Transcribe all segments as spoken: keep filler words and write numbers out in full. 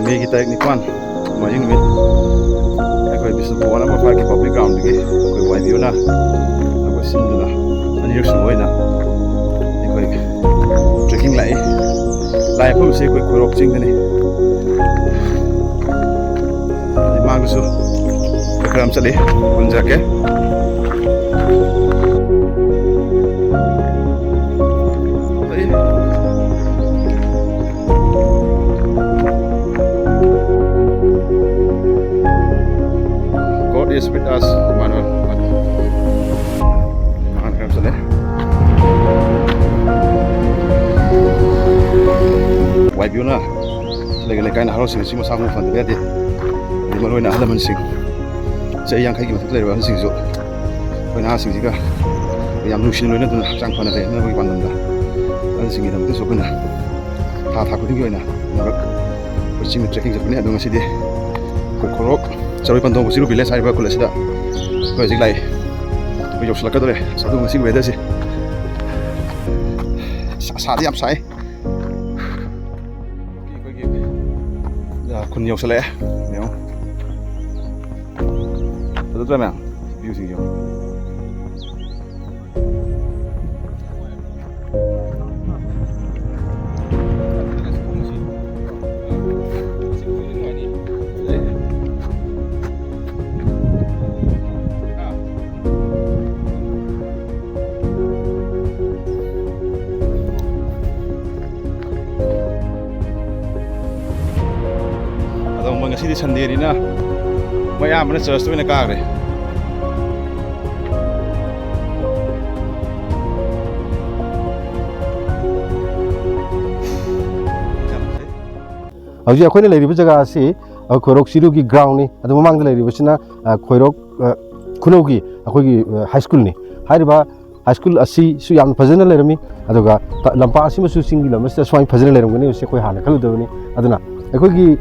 ꯃꯦꯒꯤ ꯇꯥꯔꯤꯛ ꯅꯤꯄꯥꯟ, ꯅꯣꯡꯃꯥꯏꯖꯤꯡ ꯅꯨꯃꯤꯠ, ꯑꯩꯈꯣꯏ ꯕꯤꯁꯅꯨꯄꯨꯔ ꯋꯥꯅꯥꯃ ꯄꯥꯔꯛꯀꯤ ꯄꯕ꯭ꯂꯤꯛ ꯒ꯭ꯔꯥꯎꯟꯗꯒꯤ ꯑꯩꯈꯣꯏ ꯋꯥꯏ ꯕꯤ ꯑꯣꯅ ꯑꯩꯈꯣꯏ ꯁꯤꯟꯗꯨꯅ ꯑꯅꯤꯔꯛ ꯁꯨꯕ ꯑꯣꯏꯅ ꯑꯩꯈꯣꯏ ꯇ꯭ꯔꯦꯛꯀꯤꯡ ꯂꯥꯛꯏ꯫ ꯂꯥꯛꯏ ꯃꯐꯝꯁꯤ ꯑꯩꯈꯣꯏ ꯈꯣꯏꯔꯣꯛ ꯆꯤꯡꯗꯅꯤ꯫ ꯑꯗꯩ ꯃꯥꯡꯗꯁꯨ ꯈꯔ ꯑꯃ ꯆꯠꯂꯤ, ꯎꯍꯟꯖꯔꯛꯀꯦ꯫ God is with us, Emmanuel꯫ ꯃꯥꯅ ꯈꯔ ꯆꯠꯂꯦ꯫ ꯋꯥꯏ ꯕꯤ ꯑꯣꯅ ꯂꯩꯀꯥꯏ ꯂꯩꯀꯥꯏ ꯅꯍꯥꯔꯣꯜꯁꯤꯡ ꯑꯁꯤ ꯃꯁꯥ ꯃꯎ ꯐꯍꯟꯗꯕ ꯌꯥꯗꯦ꯫ ꯑꯗꯩ ꯃꯔꯨꯑꯣꯏꯅ ꯑꯍꯜ ꯂꯃꯟꯁꯤꯡ, ꯆꯍꯤ ꯌꯥꯡꯈꯩꯒꯤ ꯃꯊꯛꯇ ꯂꯩꯔꯕ ꯑꯍꯜꯁꯤꯡꯁꯨ ꯑꯩꯈꯣꯏ ꯅꯍꯥꯁꯤꯡꯁꯤꯒ ꯌꯥꯝ ꯅꯨꯡꯁꯤꯅ ꯂꯣꯏꯅꯗꯨꯅ ꯍꯛꯆꯥꯡ ꯐꯅ ꯂꯩꯍꯟꯅꯕꯒꯤ ꯄꯥꯟꯗꯝꯗ ꯑꯍꯜꯁꯤꯡꯒꯤꯗꯃꯛꯇꯁꯨ ꯑꯩꯈꯣꯏꯅ ꯊꯥ ꯊꯥ ꯈꯨꯗꯤꯡꯒꯤ ꯑꯣꯏꯅ ꯑꯃꯨꯔꯛ ꯑꯩꯈꯣꯏ ꯆꯤꯡꯗ ꯇ꯭ꯔꯦꯛꯀꯤꯡ ꯆꯠꯄꯅꯤ꯫ ꯑꯗꯣ ꯉꯁꯤꯗꯤ ꯑꯩꯈꯣꯏ ꯈꯣꯔꯣꯛ ꯆꯔꯣꯏ ꯄꯟꯊꯧ ꯆꯤꯔꯨ ꯚꯤꯂꯦꯖ ꯍꯥꯏꯔꯤꯕ ꯈꯨꯜ ꯑꯁꯤꯗ ꯑꯩꯈꯣꯏ ꯍꯧꯖꯤꯛ ꯂꯥꯛꯏ꯫ ꯑꯩꯈꯣꯏ ꯌꯧꯁꯤꯜꯂꯛꯀꯗꯧꯔꯦ꯫ ꯑꯁ, ꯑꯗꯨ ꯉꯁꯤ ꯋꯦꯗꯔꯁꯦ ꯁꯥ-, ꯁꯥꯗꯤ ꯌꯥꯝ ꯁꯥꯏ꯫ ꯑꯩꯈꯣꯏꯒꯤ, ꯑ, ꯈꯨꯟ ꯌꯧꯁꯤꯜꯂꯛꯑꯦ꯫ ꯌꯦꯡꯉꯣ꯫ ꯐꯖꯗ꯭ꯔꯥ ꯃꯌꯥꯝ? ꯚ꯭ꯌꯨꯁꯤꯡꯁꯦ ꯌꯦꯡꯉꯣ꯫ ꯑꯗꯣ ꯃꯣꯏ ꯉꯁꯤꯗꯤ ꯁꯟꯗꯦꯅꯤꯅ ꯃꯣꯏ ꯑꯌꯥꯝꯕꯅ ꯆꯔꯆꯇ ꯑꯣꯏꯅ ꯀꯥꯈ꯭ꯔꯦ꯫ ꯍꯧꯖꯤꯛ ꯑꯩꯈꯣꯏꯅ ꯂꯩꯔꯤꯕ ꯖꯒꯥ ꯑꯁꯤ, ꯑ, ꯈꯣꯏꯔꯣꯛ ꯆꯤꯔꯨꯒꯤ ꯒ꯭ꯔꯥꯎꯟꯅꯤ꯫ ꯑꯗꯨ ꯃꯃꯥꯡꯗ ꯂꯩꯔꯤꯕꯁꯤꯅ, ꯑ, ꯈꯣꯏꯔꯣꯛ, ꯑ, ꯈꯨꯅꯧꯒꯤ ꯑꯩꯈꯣꯏꯒꯤ, ꯑ, ꯍꯥꯏ ꯁ꯭ꯀꯨꯜꯅꯤ꯫ ꯍꯥꯏꯔꯤꯕ ꯍꯥꯏ ꯁ꯭ꯀꯨꯜ ꯑꯁꯤꯁꯨ ꯌꯥꯝꯅ ꯐꯖꯅ ꯂꯩꯔꯝꯃꯤ꯫ ꯑꯗꯨꯒ ꯇ-, ꯂꯝꯄꯥꯛ ꯑꯁꯤꯃꯁꯨ ꯆꯤꯡꯒꯤ ꯂꯝ ꯑꯁꯤꯗ ꯁꯨꯃꯥꯏꯅ ꯐꯖꯅ ꯂꯩꯔꯝꯒꯅꯤ ꯍꯥꯏꯕꯁꯤ ꯑꯩꯈꯣꯏ ꯍꯥꯟꯅ ꯈꯜꯂꯨꯗꯕꯅꯤ꯫ ꯑꯗꯨꯅ ꯑꯩꯈꯣꯏꯒꯤ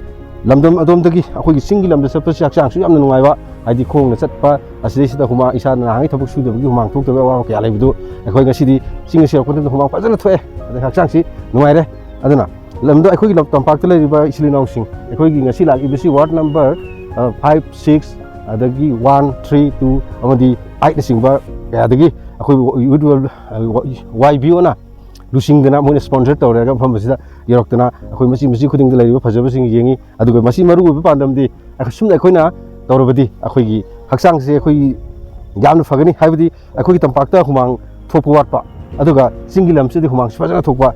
ꯂꯝꯗꯝ ꯑꯗꯣꯝꯗꯒꯤ ꯑꯩꯈꯣꯏꯒꯤ ꯆꯤꯡꯒꯤ ꯂꯝꯗ ꯆꯠꯄꯁꯤ ꯍꯛꯆꯥꯡꯁꯨ ꯌꯥꯝꯅ ꯅꯨꯡꯉꯥꯏꯕ, ꯍꯥꯏꯗꯤ ꯈꯣꯡꯅ ꯆꯠꯄ, ꯑꯁꯤꯗꯩꯁꯤꯗ ꯍꯨꯃꯥꯡ, ꯏꯁꯥꯅ ꯅꯍꯥꯟꯉꯩ ꯊꯕꯛ ꯁꯨꯗꯕꯒꯤ ꯍꯨꯃꯥꯡ ꯊꯣꯛꯇꯕꯒꯤ ꯑꯋꯥꯕ ꯀꯌꯥ ꯂꯩꯕꯗꯨ ꯑꯩꯈꯣꯏ ꯉꯁꯤꯗꯤ ꯆꯤꯡ ꯑꯁꯤ ꯌꯧꯔꯛꯄ ꯃꯇꯝꯗ ꯍꯨꯃꯥꯡ ꯐꯖꯅ ꯊꯣꯛꯑꯦ, ꯑꯗꯩ ꯍꯛꯆꯥꯡꯁꯤ ꯅꯨꯡꯉꯥꯏꯔꯦ꯫ ꯑꯗꯨꯅ ꯂꯝꯗ ꯑꯩꯈꯣꯏꯒꯤ ꯂꯝ ꯇꯝꯄꯥꯛꯇ ꯂꯩꯔꯤꯕ ꯏꯆꯤꯜ ꯏꯅꯥꯎꯁꯤꯡ, ꯑꯩꯈꯣꯏꯒꯤ ꯉꯁꯤ ꯂꯥꯛꯂꯤꯕꯁꯤ ꯋꯥꯔꯗ ꯅꯝꯕꯔ, ꯑ, ꯐꯥꯏꯚ, ꯁꯤꯛꯁ, ꯑꯗꯒꯤ ꯋꯥꯟ, ꯊ꯭ꯔꯤ, ꯇꯨ ꯑꯃꯗꯤ ꯑꯩꯠꯅꯆꯤꯡꯕ ꯀꯌꯥꯗꯒꯤ ꯑꯩꯈꯣꯏꯕꯨ ꯌꯨꯠ ꯋꯥꯏ ꯕꯤ ꯑꯣꯅ ꯂꯨꯆꯤꯡꯗꯅ, ꯃꯣꯏꯅ ꯁ꯭ꯄꯣꯟꯁꯔ ꯇꯧꯔꯒ ꯃꯐꯝ ꯑꯁꯤꯗ ꯌꯧꯔꯛꯇꯅ ꯑꯩꯈꯣꯏ ꯃꯆꯤ ꯃꯆꯤ ꯈꯨꯗꯤꯡꯗ ꯂꯩꯔꯤꯕ ꯐꯖꯕꯁꯤꯡ ꯌꯦꯡꯉꯤ꯫ ꯑꯗꯨꯒ ꯃꯁꯤ ꯃꯔꯨ ꯑꯣꯏꯕ ꯄꯥꯟꯗꯝꯗꯤ ꯑꯁꯨꯝꯅ ꯑꯩꯈꯣꯏꯅ ꯇꯧꯔꯕꯗꯤ ꯑꯩꯈꯣꯏꯒꯤ ꯍꯛꯆꯥꯡꯁꯦ ꯑꯩꯈꯣꯏꯒꯤ ꯌꯥꯝꯅ ꯐꯒꯅꯤ, ꯍꯥꯏꯕꯗꯤ ꯑꯩꯈꯣꯏꯒꯤ ꯇꯝꯄꯥꯛꯇ ꯍꯨꯃꯥꯡ ꯊꯣꯛꯄ ꯋꯥꯠꯄ, ꯑꯗꯨꯒ ꯆꯤꯡꯒꯤ ꯂꯝꯁꯤꯗꯤ ꯍꯨꯃꯥꯡꯁꯤ ꯐꯖꯅ ꯊꯣꯛꯄ꯫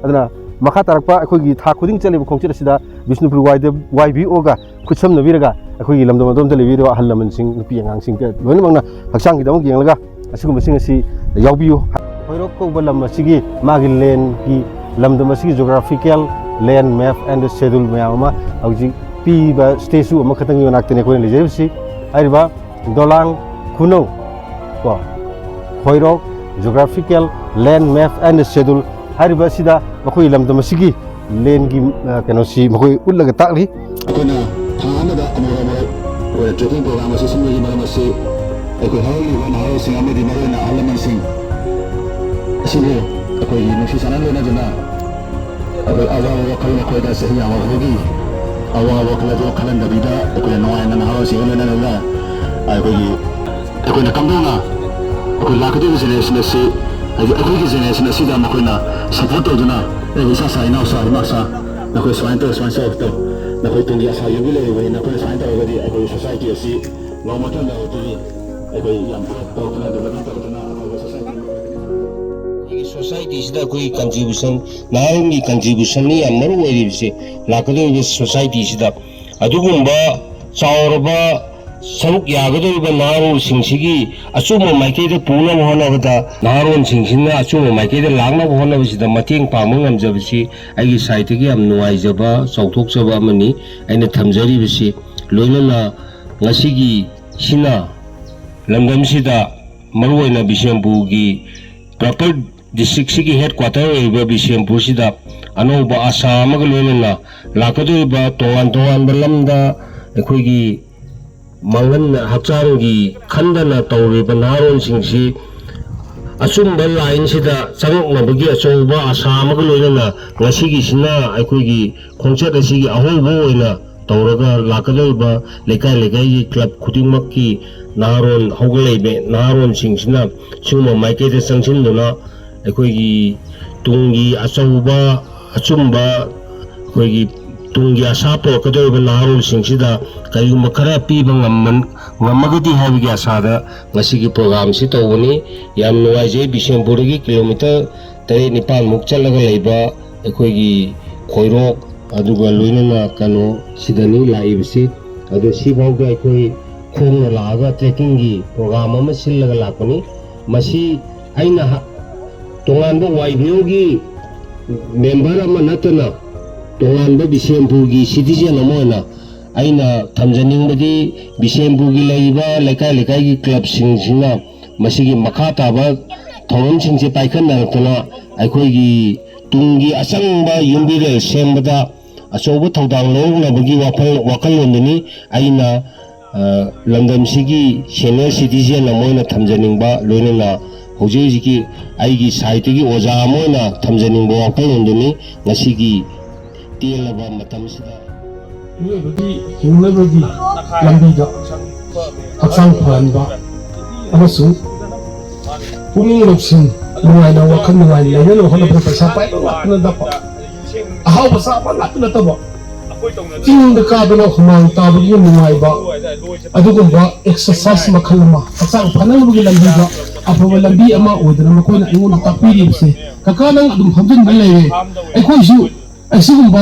ꯑꯗꯨꯅ ꯃꯈꯥ ꯇꯥꯔꯛꯄ ꯑꯩꯈꯣꯏꯒꯤ ꯊꯥ ꯈꯨꯗꯤꯡ ꯆꯠꯂꯤꯕ ꯈꯣꯡꯆꯠ ꯑꯁꯤꯗ ꯕꯤꯁꯅꯨꯄꯨꯔ ꯋꯥꯏ ꯕꯤ ꯑꯣꯒ ꯈꯨꯠꯁꯝꯅꯕꯤꯔꯒ ꯑꯩꯈꯣꯏꯒꯤ ꯂꯝꯗꯝ ꯑꯗꯣꯝꯗ ꯂꯩꯕꯤꯔꯤꯕ ꯑꯍꯜ ꯂꯃꯟꯁꯤꯡ, ꯅꯨꯄꯤ ꯑꯉꯥꯡꯁꯤꯡ ꯂꯣꯏꯅꯃꯛꯅ ꯍꯛꯆꯥꯡꯒꯤꯗꯃꯛ ꯌꯦꯡꯂꯒ ꯑꯁꯤꯒꯨꯝꯕꯁꯤꯡ ꯑꯁꯤ ꯌꯥꯎꯕꯤꯌꯨ꯫ ꯈꯣꯏꯔꯣꯛ ꯀꯧꯕ ꯂꯝ ꯑꯁꯤꯒꯤ ꯃꯥꯒꯤ ꯂꯦꯟꯒꯤ, ꯂꯝꯗꯝ ꯑꯁꯤꯒꯤ geographical land map and schedule ꯃꯌꯥꯝ ꯑꯃ ꯍꯧꯖꯤꯛ ꯄꯤꯕ statue ꯑꯃꯈꯛꯇꯪꯒꯤ ꯃꯅꯥꯛꯇꯅꯤ ꯑꯩꯈꯣꯏꯅ ꯂꯩꯖꯔꯤꯕꯁꯤ꯫ ꯍꯥꯏꯔꯤꯕ ꯗꯣꯂꯥꯡ ꯈꯨꯅꯧ ꯀꯣ, ꯈꯣꯏꯔꯣꯛ geographical land map and schedule ꯍꯥꯏꯔꯤꯕ ꯑꯁꯤꯗ ꯃꯈꯣꯏ ꯂꯝꯗꯝ ꯑꯁꯤꯒꯤ ꯂꯦꯟꯒꯤ, ꯑ, ꯀꯩꯅꯣꯁꯤ ꯃꯈꯣꯏ ꯎꯠꯂꯒ ꯇꯥꯛꯂꯤ꯫ ꯑꯩꯈꯣꯏꯅ ꯊꯥ ꯑꯃꯗ ꯑꯃꯨꯔꯛ ꯑꯃꯨꯔꯛ ꯑꯩꯈꯣꯏꯅ trekking program ꯑꯁꯤ ꯁꯤꯟꯕꯒꯤ ꯃꯔꯝ ꯑꯁꯤ ꯑꯩꯈꯣꯏ ꯍꯧꯔꯛꯂꯤꯕ ꯅꯍꯥꯔꯣꯜꯁꯤꯡ ꯑꯃꯗꯤ ꯃꯔꯨꯑꯣꯏꯅ ꯑꯍꯜ ꯂꯃꯟꯁꯤꯡ ꯑꯁꯤꯕꯨ ꯑꯩꯈꯣꯏꯒꯤ ꯅꯨꯡꯁꯤ ꯆꯥꯟꯅꯅ ꯂꯣꯏꯅꯗꯨꯅ ꯑꯩꯈꯣꯏ ꯑꯋꯥꯕ ꯋꯥꯈꯜ ꯃꯈꯣꯏꯗ ꯆꯍꯤ ꯌꯥꯝꯃꯛꯄꯒꯤ ꯑꯋꯥꯕ ꯋꯥꯈꯜ ꯑꯗꯨ ꯈꯜꯍꯟꯗꯕꯤꯗ ꯑꯩꯈꯣꯏꯅ ꯅꯨꯡꯉꯥꯏꯅ ꯅꯍꯥꯔꯣꯜꯁꯤꯡꯒ ꯂꯣꯏꯅꯔꯒ ꯑꯩꯈꯣꯏꯒꯤ ꯑꯩꯈꯣꯏꯅ ꯀꯝꯗꯧꯅ ꯑꯩꯈꯣꯏ ꯂꯥꯛꯀꯗꯧꯔꯤꯕ generation ꯑꯁꯤ, ꯍꯥꯏꯗꯤ ꯑꯩꯈꯣꯏꯒꯤ generation ꯑꯁꯤꯗ ꯃꯈꯣꯏꯅ support ꯇꯧꯗꯨꯅ, "ꯑꯦ, ꯏꯆꯥꯁꯥ, ꯏꯅꯥꯎꯁꯥ, ꯏꯃꯥꯁꯥ, ꯅꯈꯣꯏ ꯁꯨꯃꯥꯏꯅ ꯇꯧ, ꯁꯨꯃꯥꯏꯅ ꯇꯧ, ꯇꯧ, ꯅꯈꯣꯏ ꯇꯨꯡꯒꯤ ꯑꯁꯥ ꯌꯨꯝꯕꯤ ꯂꯩꯔꯤꯕꯅꯤ, ꯅꯈꯣꯏꯅ ꯁꯨꯃꯥꯏꯅ ꯇꯧꯔꯒꯗꯤ ꯑꯩꯈꯣꯏꯒꯤ society ꯑꯁꯤ ꯅꯣꯡꯃꯇ ꯂꯩꯍꯧꯗꯣꯏꯅꯤ, ꯑꯩꯈꯣꯏ ꯌꯥꯝ ꯇꯧꯗꯅ development ꯇꯧꯗꯅ ꯑꯐꯕ society ꯑꯃ ꯑꯣꯏꯒꯅꯤ꯫" ꯑꯩꯈꯣꯏꯒꯤ society ꯁꯤꯗ ꯑꯩꯈꯣꯏꯒꯤ contribution, ꯅꯍꯥꯔꯣꯜꯒꯤ contribution ꯅꯤ ꯌꯥꯝ ꯃꯔꯨ ꯑꯣꯏꯔꯤꯕꯁꯤ ꯂꯥꯛꯀꯗꯧꯔꯤꯕ society ꯁꯤꯗ꯫ ꯑꯗꯨꯒꯨꯝꯕ ꯆꯥꯎꯔꯕ ꯁꯔꯨꯛ ꯌꯥꯒꯗꯧꯔꯤꯕ ꯅꯍꯥꯔꯣꯜꯁꯤꯡꯁꯤꯒꯤ ꯑꯆꯨꯝꯕ ꯃꯥꯏꯀꯩꯗ ꯄꯨꯅꯕ ꯍꯣꯠꯅꯕꯗ, ꯅꯍꯥꯔꯣꯜꯁꯤꯡꯁꯤꯅ ꯑꯆꯨꯝꯕ ꯃꯥꯏꯀꯩꯗ ꯂꯥꯛꯅꯕ ꯍꯣꯠꯅꯕꯁꯤꯗ ꯃꯇꯦꯡ ꯄꯥꯡꯕ ꯉꯝꯖꯕꯁꯤ ꯑꯩꯒꯤ side ꯇꯒꯤ ꯌꯥꯝ ꯅꯨꯡꯉꯥꯏꯖꯕ, ꯆꯥꯎꯊꯣꯛꯆꯕ ꯑꯃꯅꯤ꯫ ꯑꯩꯅ ꯊꯝꯖꯔꯤꯕꯁꯤ ꯂꯣꯏꯅꯅ ꯉꯁꯤꯒꯤ ꯁꯤꯅ ꯂꯝꯗꯝꯁꯤꯗ, ꯃꯔꯨꯑꯣꯏꯅ ꯕꯤꯁꯦꯝꯄꯨꯔꯒꯤ proper district ꯁꯤꯒꯤ headquarter ꯑꯣꯏꯔꯤꯕ ꯕꯤꯁꯦꯝꯄꯨꯔꯁꯤꯗ ꯑꯅꯧꯕ ꯑꯁꯥ ꯑꯃꯒ ꯂꯣꯏꯅꯅ ꯂꯥꯛꯀꯗꯧꯔꯤꯕ ꯇꯣꯉꯥꯟ ꯇꯣꯉꯥꯟꯕ ꯂꯝꯗ ꯑꯩꯈꯣꯏꯒꯤ ꯃꯥꯡꯍꯟ, ꯍꯛꯆꯥꯡꯒꯤ ꯈꯟꯗꯅ ꯇꯧꯔꯤꯕ ꯅꯍꯥꯔꯣꯜꯁꯤꯡꯁꯤ ꯑꯆꯨꯝꯕ ꯂꯥꯏꯟꯁꯤꯗ ꯆꯪꯉꯛꯅꯕꯒꯤ ꯑꯆꯧꯕ ꯑꯁꯥ ꯑꯃꯒ ꯂꯣꯏꯅꯅ ꯉꯁꯤꯒꯤꯁꯤꯅ ꯑꯩꯈꯣꯏꯒꯤ ꯈꯣꯡꯆꯠ ꯑꯁꯤꯒꯤ ꯑꯍꯧꯕ ꯑꯣꯏꯅ ꯇꯧꯔꯒ ꯂꯥꯛꯀꯗꯧꯔꯤꯕ ꯂꯩꯀꯥꯏ ꯂꯩꯀꯥꯏꯒꯤ ꯀ꯭ꯂꯕ ꯈꯨꯗꯤꯡꯃꯛꯀꯤ ꯅꯍꯥꯔꯣꯟ ꯍꯧꯒꯠꯂꯛꯏꯕ ꯅꯍꯥꯔꯣꯟꯁꯤꯡꯁꯤꯅ ꯁꯤꯒꯨꯝꯕ ꯃꯥꯏꯀꯩꯗ ꯆꯪꯁꯤꯟꯗꯨꯅ ꯑꯩꯈꯣꯏꯒꯤ ꯇꯨꯡꯒꯤ ꯑꯆꯧꯕ ꯑꯆꯨꯝꯕ ꯑꯩꯈꯣꯏꯒꯤ ꯇꯨꯡꯒꯤ ꯑꯁꯥ ꯄꯨꯔꯛꯀꯗꯧꯔꯤꯕ ꯅꯍꯥꯔꯣꯜꯁꯤꯡꯁꯤꯗ ꯀꯔꯤꯒꯨꯝꯕ ꯈꯔ ꯄꯤꯕ ꯉꯝꯃꯟ-, ꯉꯝꯃꯒꯗꯤ ꯍꯥꯏꯕꯒꯤ ꯑꯁꯥꯗ ꯉꯁꯤꯒꯤ ꯄ꯭ꯔꯣꯒ꯭ꯔꯥꯝꯁꯤ ꯇꯧꯕꯅꯤ꯫ ꯌꯥꯝ ꯅꯨꯡꯉꯥꯏꯖꯩ꯫ ꯕꯤꯁꯦꯝꯄꯨꯔꯗꯒꯤ ꯀꯤꯂꯣꯃꯤꯇꯔ ꯇꯔꯦꯠ ꯅꯤꯄꯥꯜꯃꯨꯛ ꯆꯠꯂꯒ ꯂꯩꯕ ꯑꯩꯈꯣꯏꯒꯤ ꯈꯣꯏꯔꯣꯛ ꯑꯗꯨꯒ ꯂꯣꯏꯅꯅ ꯀꯩꯅꯣ ꯁꯤꯗꯅꯤ ꯂꯥꯛꯏꯕꯁꯤ꯫ ꯑꯗꯣ ꯁꯤꯐꯥꯎꯗ ꯑꯩꯈꯣꯏ ꯈꯣꯡꯅ ꯂꯥꯛꯑꯒ ꯇ꯭ꯔꯦꯛꯀꯤꯡꯒꯤ ꯄ꯭ꯔꯣꯒ꯭ꯔꯥꯝ ꯑꯃ ꯁꯤꯜꯂꯒ ꯂꯥꯛꯄꯅꯤ꯫ ꯃꯁꯤ ꯑꯩꯅ ꯍ-, ꯇꯣꯉꯥꯟꯕ ꯋꯥꯏ ꯕꯤ ꯑꯣꯒꯤ ꯃꯦꯝꯕꯔ ꯑꯃ ꯅꯠꯇꯅ ꯇꯣꯉꯥꯟꯕ ꯕꯤꯁꯦꯝꯄꯨꯔꯒꯤ ꯁꯤꯇꯤꯖꯦꯟ ꯑꯃ ꯑꯣꯏꯅ ꯑꯩꯅ ꯊꯝꯖꯅꯤꯡꯕꯗꯤ ꯕꯤꯁꯦꯝꯄꯨꯔꯒꯤ ꯂꯩꯔꯤꯕ ꯂꯩꯀꯥꯏ ꯂꯩꯀꯥꯏꯒꯤ ꯀ꯭ꯂꯕꯁꯤꯡꯁꯤꯅ ꯃꯁꯤꯒꯤ ꯃꯈꯥ ꯇꯥꯕ ꯊꯧꯔꯝꯁꯤꯡꯁꯦ ꯄꯥꯏꯈꯠꯅꯔꯛꯇꯅ ꯑꯩꯈꯣꯏꯒꯤ ꯇꯨꯡꯒꯤ ꯑꯆꯪꯕ ꯌꯨꯝꯕꯤꯔꯦꯜ ꯁꯦꯝꯕꯗ ꯑꯆꯧꯕ ꯊꯧꯗꯥꯡ ꯂꯧꯔꯛꯅꯕꯒꯤ ꯋꯥꯈꯜ, ꯋꯥꯈꯜꯂꯣꯟꯗꯨꯅꯤ ꯑꯩꯅ, ꯑ, ꯂꯝꯗꯝꯁꯤꯒꯤ ꯁꯦꯅꯤꯌꯔ ꯁꯤꯇꯤꯖꯦꯟ ꯑꯃ ꯑꯣꯏꯅ ꯊꯝꯖꯅꯤꯡꯕ, ꯂꯣꯏꯅꯅ ꯍꯧꯖꯤꯛ ꯍꯧꯖꯤꯛꯀꯤ ꯑꯩꯒꯤ ꯁꯥꯏꯠꯇꯒꯤ ꯑꯣꯖꯥ ꯑꯃ ꯑꯣꯏꯅ ꯊꯝꯖꯅꯤꯡꯕ ꯋꯥꯈꯜꯂꯣꯟꯗꯨꯅꯤ ꯉꯁꯤꯒꯤ ꯇꯦꯜꯂꯕ ꯃꯇꯝꯁꯤꯗ꯫ ꯃꯤꯑꯣꯏꯕꯒꯤ ꯍꯤꯡꯅꯕꯒꯤ ꯂꯝꯕꯤꯗ ꯍꯛꯆꯥꯡ ꯐꯍꯟꯕ ꯑꯃꯁꯨꯡ ꯄꯨꯛꯅꯤꯡ ꯂꯧꯁꯤꯡ ꯅꯨꯡꯉꯥꯏꯅ, ꯋꯥꯈꯜ ꯅꯨꯡꯉꯥꯏꯅ ꯂꯩꯅꯅꯕ ꯍꯣꯠꯅꯕꯗ ꯄꯩꯁꯥ ꯄꯥꯏꯕ ꯉꯥꯛꯇ ꯅꯠꯇꯕ, ꯑꯍꯥꯎꯕ ꯆꯥꯕ ꯉꯥꯛꯇ ꯅꯠꯇꯕ, ꯆꯤꯡꯗ ꯀꯥꯗꯅ ꯍꯨꯃꯥꯡ ꯇꯥꯕꯒꯤ ꯅꯨꯡꯉꯥꯏꯕ, ꯑꯗꯨꯒꯨꯝꯕ ꯑꯦꯛꯁꯔꯁꯥꯏꯁ ꯃꯈꯜ ꯑꯃ, ꯍꯛꯆꯥꯡ ꯐꯅꯅꯕꯒꯤ ꯂꯝꯕꯤꯗ ꯑꯐꯕ ꯂꯝꯕꯤ ꯑꯃ ꯑꯣꯏꯗꯅ ꯃꯈꯣꯏꯅ ꯑꯩꯉꯣꯟꯗ ꯇꯥꯛꯄꯤꯔꯤꯕꯁꯦ꯫ ꯀꯀꯥ, ꯅꯪ ꯑꯗꯨꯝ ꯐꯝꯖꯤꯟꯕ ꯂꯩꯔꯦ, ꯑꯩꯈꯣꯏꯁꯨ ꯑꯁꯤꯒꯨꯝꯕ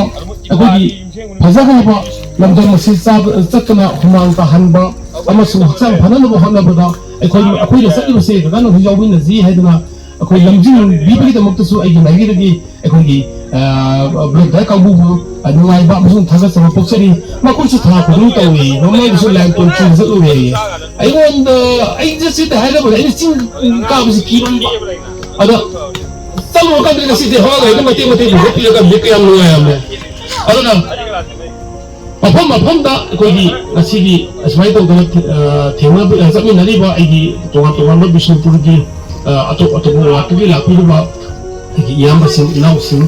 ꯑꯩꯈꯣꯏꯒꯤ ꯐꯖꯈ꯭ꯔꯕ ꯂꯝꯗꯝ ꯑꯁꯤ ꯆꯥꯕ, ꯆꯠꯇꯨꯅ ꯍꯨꯃꯥꯡ ꯇꯥꯍꯟꯕ ꯑꯃꯁꯨꯡ ꯍꯛꯆꯥꯡ ꯐꯅꯅꯕ ꯍꯣꯠꯅꯕꯗ ꯑꯩꯈꯣꯏ, ꯑꯩꯈꯣꯏꯅ ꯆꯠꯂꯤꯕꯁꯦ ꯀꯀꯥꯅ ꯍꯧꯖꯤꯛ ꯌꯥꯎꯃꯤꯟꯅꯁꯤ ꯍꯥꯏꯗꯅ ꯑꯩꯈꯣꯏ ꯂꯝꯖꯤꯡꯕꯤꯕꯒꯤꯗꯃꯛꯇꯁꯨ ꯑꯩꯒꯤ ꯃꯥꯏꯀꯩꯗꯒꯤ ꯑꯩꯈꯣꯏꯒꯤ, ꯑ, ꯕ꯭ꯂꯣꯛ ꯀꯥꯡꯕꯨꯕꯨ, ꯑ, ꯅꯨꯡꯉꯥꯏꯕ ꯑꯃꯁꯨꯡ ꯊꯥꯒꯠꯆꯕ ꯐꯣꯡꯆꯔꯤ꯫ ꯃꯈꯣꯏꯁꯨ ꯊꯥ ꯈꯨꯗꯤꯡ ꯇꯧꯏ, ꯃꯃꯥꯡꯗꯁꯨ ꯂꯥꯏ ꯀꯣꯟ ꯆꯤꯡꯕ ꯆꯠꯂꯨꯔꯦ꯫ ꯑꯩꯉꯣꯟꯗ, ꯑꯩꯁꯦ ꯁꯤꯗ ꯍꯥꯏꯔꯕꯗ ꯑꯩꯅ ꯆꯤꯡ ꯀꯥꯕꯁꯤ ꯀꯤꯃꯟꯕ꯫ ꯑꯗꯣ ꯆꯠꯂꯨꯔꯀꯥꯟꯗ ꯉꯁꯤꯗꯤ ꯍꯋꯥ ꯒꯥꯔꯤꯗ ꯃꯇꯦꯛ ꯃꯇꯦꯛ ꯄꯨꯊꯣꯛꯄꯤꯔꯒ ꯃꯤꯠꯀ ꯌꯥꯝ ꯅꯨꯡꯉꯥꯏꯔꯝꯃꯦ꯫ ꯑꯗꯨꯅ ꯃꯐꯝ ꯃꯐꯝꯗ ꯑꯩꯈꯣꯏꯒꯤ ꯉꯁꯤꯒꯤ ꯑꯁꯨꯃꯥꯏꯅ ꯇꯧꯗꯅ ꯊꯦ-, ꯑ, ꯊꯦꯡꯅꯕ, ꯆꯠꯃꯤꯟꯅꯔꯤꯕ ꯑꯩꯒꯤ ꯇꯣꯉꯥꯟ ꯇꯣꯉꯥꯟꯕ ꯕꯤꯁꯅꯨꯄꯨꯔꯒꯤ ꯑ, ꯑꯇꯣꯞ ꯑꯇꯣꯞꯄ ꯋꯥꯔꯗꯇꯒꯤ ꯂꯥꯛꯄꯤꯔꯤꯕ ꯑꯩꯒꯤ ꯏꯌꯥꯝꯕꯁꯤꯡ, ꯏꯅꯥꯎꯁꯤꯡ,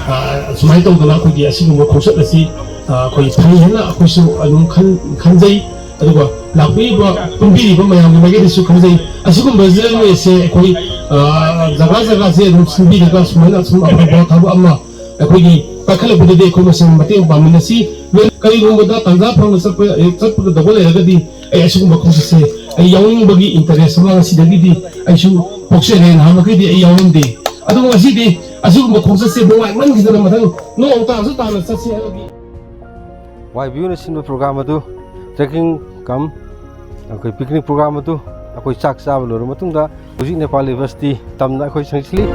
ꯑ, ꯁꯨꯃꯥꯏꯅ ꯇꯧꯗꯅ ꯑꯩꯈꯣꯏꯒꯤ ꯑꯁꯤꯒꯨꯝꯕ ꯈꯣꯡꯆꯠ ꯑꯁꯤ, ꯑ, ꯑꯩꯈꯣꯏ ꯐꯩ ꯍꯥꯏꯅ ꯑꯩꯈꯣꯏꯁꯨ ꯑꯗꯨꯝ ꯈꯟ-, ꯈꯟꯖꯩ꯫ ꯑꯗꯨꯒ ꯂꯥꯛꯄꯤꯔꯤꯕ, ꯄꯨꯟꯕꯤꯔꯤꯕ ꯃꯌꯥꯝꯒꯤ ꯃꯥꯏꯀꯩꯗꯁꯨ ꯈꯟꯖꯩ꯫ ꯑꯁꯤꯒꯨꯝꯕ railwayꯁꯦ ꯑꯩꯈꯣꯏ, ꯑ, ꯖꯒꯥ ꯖꯒꯥꯁꯦ ꯑꯗꯨꯝ ꯁꯤꯟꯕꯤꯔꯒ ꯁꯨꯃꯥꯏꯅ ꯑꯁꯨꯝ ꯑꯐꯕ ꯊꯕꯛ ꯑꯃ ꯑꯩꯈꯣꯏꯒꯤ ꯄꯥꯏꯈꯠꯂꯛꯄꯗꯗꯤ ꯑꯩꯈꯣꯏ ꯃꯁꯦꯟ ꯃꯇꯦꯡ ꯄꯥꯡꯃꯤꯟꯅꯁꯤ꯫ ꯀꯔꯤꯒꯨꯝꯕꯗ ꯇꯥꯟꯖꯥ ꯐꯪꯅ ꯆꯠꯄ, ꯑꯦ, ꯆꯠꯄꯒꯗꯧꯕ ꯂꯩꯔꯒꯗꯤ ꯑꯩ ꯑꯁꯤꯒꯨꯝꯕ ꯈꯣꯡꯆꯠꯁꯦ ꯑꯩ ꯌꯥꯎꯅꯤꯡꯕꯒꯤ interest ꯑꯃ ꯉꯁꯤꯗꯒꯤꯗꯤ ꯑꯩꯁꯨ ꯄꯣꯛꯆꯔꯦ꯫ ꯅꯍꯥꯟꯃꯈꯩꯗꯤ ꯑꯩ ꯌꯥꯎꯔꯝꯗꯦ꯫ ꯑꯗꯨꯕꯨ ꯉꯁꯤꯗꯤ ꯑꯁꯤꯒꯨꯝꯕ ꯈꯣꯡꯆꯠꯁꯦ ꯅꯨꯡꯉꯥꯏꯃꯟꯈꯤꯗꯅ ꯃꯊꯪ ꯅꯣꯡ ꯇꯥꯔꯁꯨ ꯇꯥꯅ ꯆꯠꯁꯤ ꯍꯥꯏꯕꯒꯤ ꯋꯥꯏ ꯕꯤ ꯌꯨꯅ ꯁꯤꯟꯕ program ꯑꯗꯨ trekking cum ꯑꯩꯈꯣꯏ picnic program ꯑꯗꯨ ꯑꯩꯈꯣꯏ ꯆꯥꯛ ꯆꯥꯕ ꯂꯣꯏꯔꯕ ꯃꯇꯨꯡꯗ ꯍꯧꯖꯤꯛ ꯅꯦꯄꯥꯂꯤ ꯕꯁꯇꯤ ꯇꯝꯅ ꯑꯩꯈꯣꯏ ꯆꯪꯁꯤꯜꯂꯤ꯫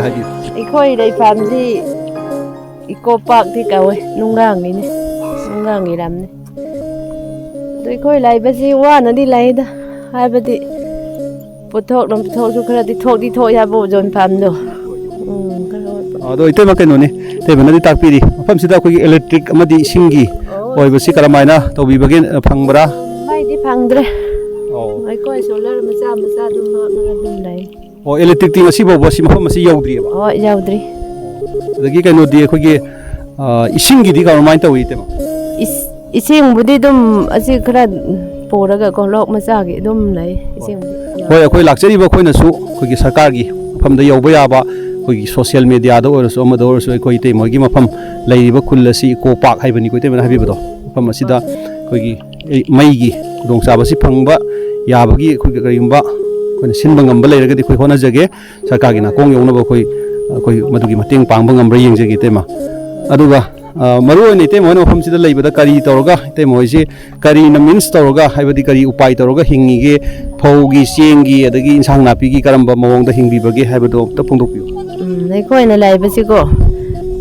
ꯍꯥꯏꯕꯤꯌꯨ꯫ ꯑꯩꯈꯣꯏ ꯂꯩꯐꯝꯁꯤ ꯏꯀꯣ ꯄꯥꯔꯛꯇꯤ ꯀꯧꯋꯦ, ꯅꯨꯡꯒꯥꯡꯒꯤꯅꯦ, ꯅꯨꯡꯒꯥꯡꯒꯤ ꯂꯝꯅꯤ꯫ ꯑꯗꯣ ꯑꯩꯈꯣꯏ ꯂꯩꯕꯁꯤ ꯋꯥꯅꯗꯤ ꯂꯩꯗ, ꯍꯥꯏꯕꯗꯤ ꯄꯣꯠꯊꯣꯛꯅ ꯄꯣꯠꯊꯣꯛꯁꯨ ꯈꯔꯗꯤ ꯊꯣꯛꯇꯤ ꯊꯣꯛꯏ ꯍꯥꯏꯕ ꯌꯣꯟꯐꯝꯗꯣ꯫ ꯎꯝ, ꯈꯔ ꯑꯣꯏꯕ꯫ ꯑꯗꯣ ꯏꯇꯩꯃ, ꯀꯩꯅꯣꯅꯤ, ꯏꯇꯩꯃꯅꯗꯤ ꯇꯥꯛꯄꯤꯔꯤ, ꯃꯐꯝꯁꯤꯗ ꯑꯩꯈꯣꯏꯒꯤ ꯏꯂꯦꯛꯇ꯭ꯔꯤꯛ ꯑꯃꯗꯤ ꯏꯁꯤꯡꯒꯤ ꯑꯣꯏꯕꯁꯤ ꯀꯔꯝꯍꯥꯏꯅ ꯇꯧꯕꯤꯕꯒꯦ, ꯐꯪꯕ꯭ꯔꯥ? ꯃꯩꯗꯤ ꯐꯪꯗ꯭ꯔꯦ꯫ ꯑꯣ꯫ ꯑꯩꯈꯣꯏ ꯁꯣꯂꯔ ꯃꯆꯥ ꯃꯆꯥ ꯑꯗꯨꯝ ꯍꯥꯞꯂꯒ ꯑꯗꯨꯝ ꯂꯩ꯫ ꯑꯣ, ꯏꯂꯦꯛꯇ꯭ꯔꯤꯛꯇꯤ ꯉꯁꯤ ꯐꯥꯎꯕ ꯁꯤ ꯃꯐꯝ ꯑꯁꯤ ꯌꯧꯗ꯭ꯔꯤꯑꯕ? ꯍꯣꯏ, ꯌꯧꯗ꯭ꯔꯤ꯫ ꯑꯗꯒꯤ ꯀꯩꯅꯣꯗꯤ ꯑꯩꯈꯣꯏꯒꯤ, ꯑ, ꯏꯁꯤꯡꯒꯤꯗꯤ ꯀꯔꯝꯍꯥꯏꯅ ꯇꯧꯏ, ꯏꯇꯩꯃ? ꯏꯁ-, ꯏꯁꯤꯡꯕꯨꯗꯤ ꯑꯗꯨꯝ ꯑꯁꯤ ꯈꯔ ꯄꯨꯔꯒ ꯀꯣ, ꯂꯣꯛ ꯃꯆꯥꯒꯤ ꯑꯗꯨꯝ ꯂꯩ ꯏꯁꯤꯡꯕꯨꯗꯤ꯫ ꯍꯣꯏ, ꯑꯩꯈꯣꯏ ꯂꯥꯛꯆꯔꯤꯕ ꯑꯩꯈꯣꯏꯅꯁꯨ ꯑꯩꯈꯣꯏꯒꯤ ꯁꯔꯀꯥꯔꯒꯤ ꯃꯐꯝꯗ ꯌꯧꯕ ꯌꯥꯕ, ꯑꯩꯈꯣꯏꯒꯤ ꯁꯣꯁꯤꯌꯦꯜ ꯃꯦꯗꯤꯌꯥꯗ ꯑꯣꯏꯔꯁꯨ, ꯑꯃꯗ ꯑꯣꯏꯔꯁꯨ, ꯑꯩꯈꯣꯏ ꯏꯇꯩꯃ ꯍꯣꯏꯒꯤ ꯃꯐꯝ ꯂꯩꯔꯤꯕ ꯈꯨꯜ ꯑꯁꯤ ꯏꯀꯣ ꯄꯥꯔꯛ ꯍꯥꯏꯕꯅꯤꯀꯣ, ꯏꯇꯩꯃꯅ ꯍꯥꯏꯕꯤꯕꯗꯣ, ꯃꯐꯝ ꯑꯁꯤꯗ ꯑꯩꯈꯣꯏꯒꯤ ꯃꯩꯒꯤ ꯈꯨꯗꯣꯡꯆꯥꯕꯁꯤ ꯐꯪꯕ ꯌꯥꯕꯒꯤ ꯑꯩꯈꯣꯏꯒꯤ ꯀꯔꯤꯒꯨꯝꯕ ꯑꯩꯈꯣꯏꯅ ꯁꯤꯟꯕ ꯉꯝꯕ ꯂꯩꯔꯒꯗꯤ ꯑꯩꯈꯣꯏ ꯍꯣꯠꯅꯖꯒꯦ꯫ ꯁꯔꯀꯥꯔꯒꯤ ꯅꯥꯀꯣꯡ ꯌꯧꯅꯕ ꯑꯩꯈꯣꯏ, ꯑꯩꯈꯣꯏ ꯃꯗꯨꯒꯤ ꯃꯇꯦꯡ ꯄꯥꯡꯕ ꯉꯝꯕ꯭ꯔꯥ ꯌꯦꯡꯖꯒꯦ, ꯏꯇꯩꯃ꯫ ꯑꯗꯨꯒ, ꯑ, ꯃꯔꯨ ꯑꯣꯏꯅ ꯏꯇꯩꯃ ꯍꯣꯏꯅ ꯃꯐꯝꯁꯤꯗ ꯂꯩꯕꯗ ꯀꯔꯤ ꯇꯧꯔꯒ, ꯏꯇꯩꯃ ꯍꯣꯏꯁꯤ ꯀꯔꯤꯅ ꯃꯤꯟꯁ ꯇꯧꯔꯒ, ꯍꯥꯏꯕꯗꯤ ꯀꯔꯤ ꯎꯄꯥꯏ ꯇꯧꯔꯒ ꯍꯤꯡꯉꯤꯒꯦ? ꯐꯧꯒꯤ, ꯆꯦꯡꯒꯤ, ꯑꯗꯒꯤ ꯏꯟꯁꯥꯡ ꯅꯥꯄꯤꯒꯤ ꯀꯔꯝꯕ ꯃꯑꯣꯡꯗ ꯍꯤꯡꯕꯤꯕꯒꯦ ꯍꯥꯏꯕꯗꯣ ꯑꯝꯇ ꯐꯣꯡꯗꯣꯛꯄꯤꯌꯨ꯫ ꯎꯝ, ꯑꯩꯈꯣꯏꯅ ꯂꯩꯕꯁꯤꯀꯣ,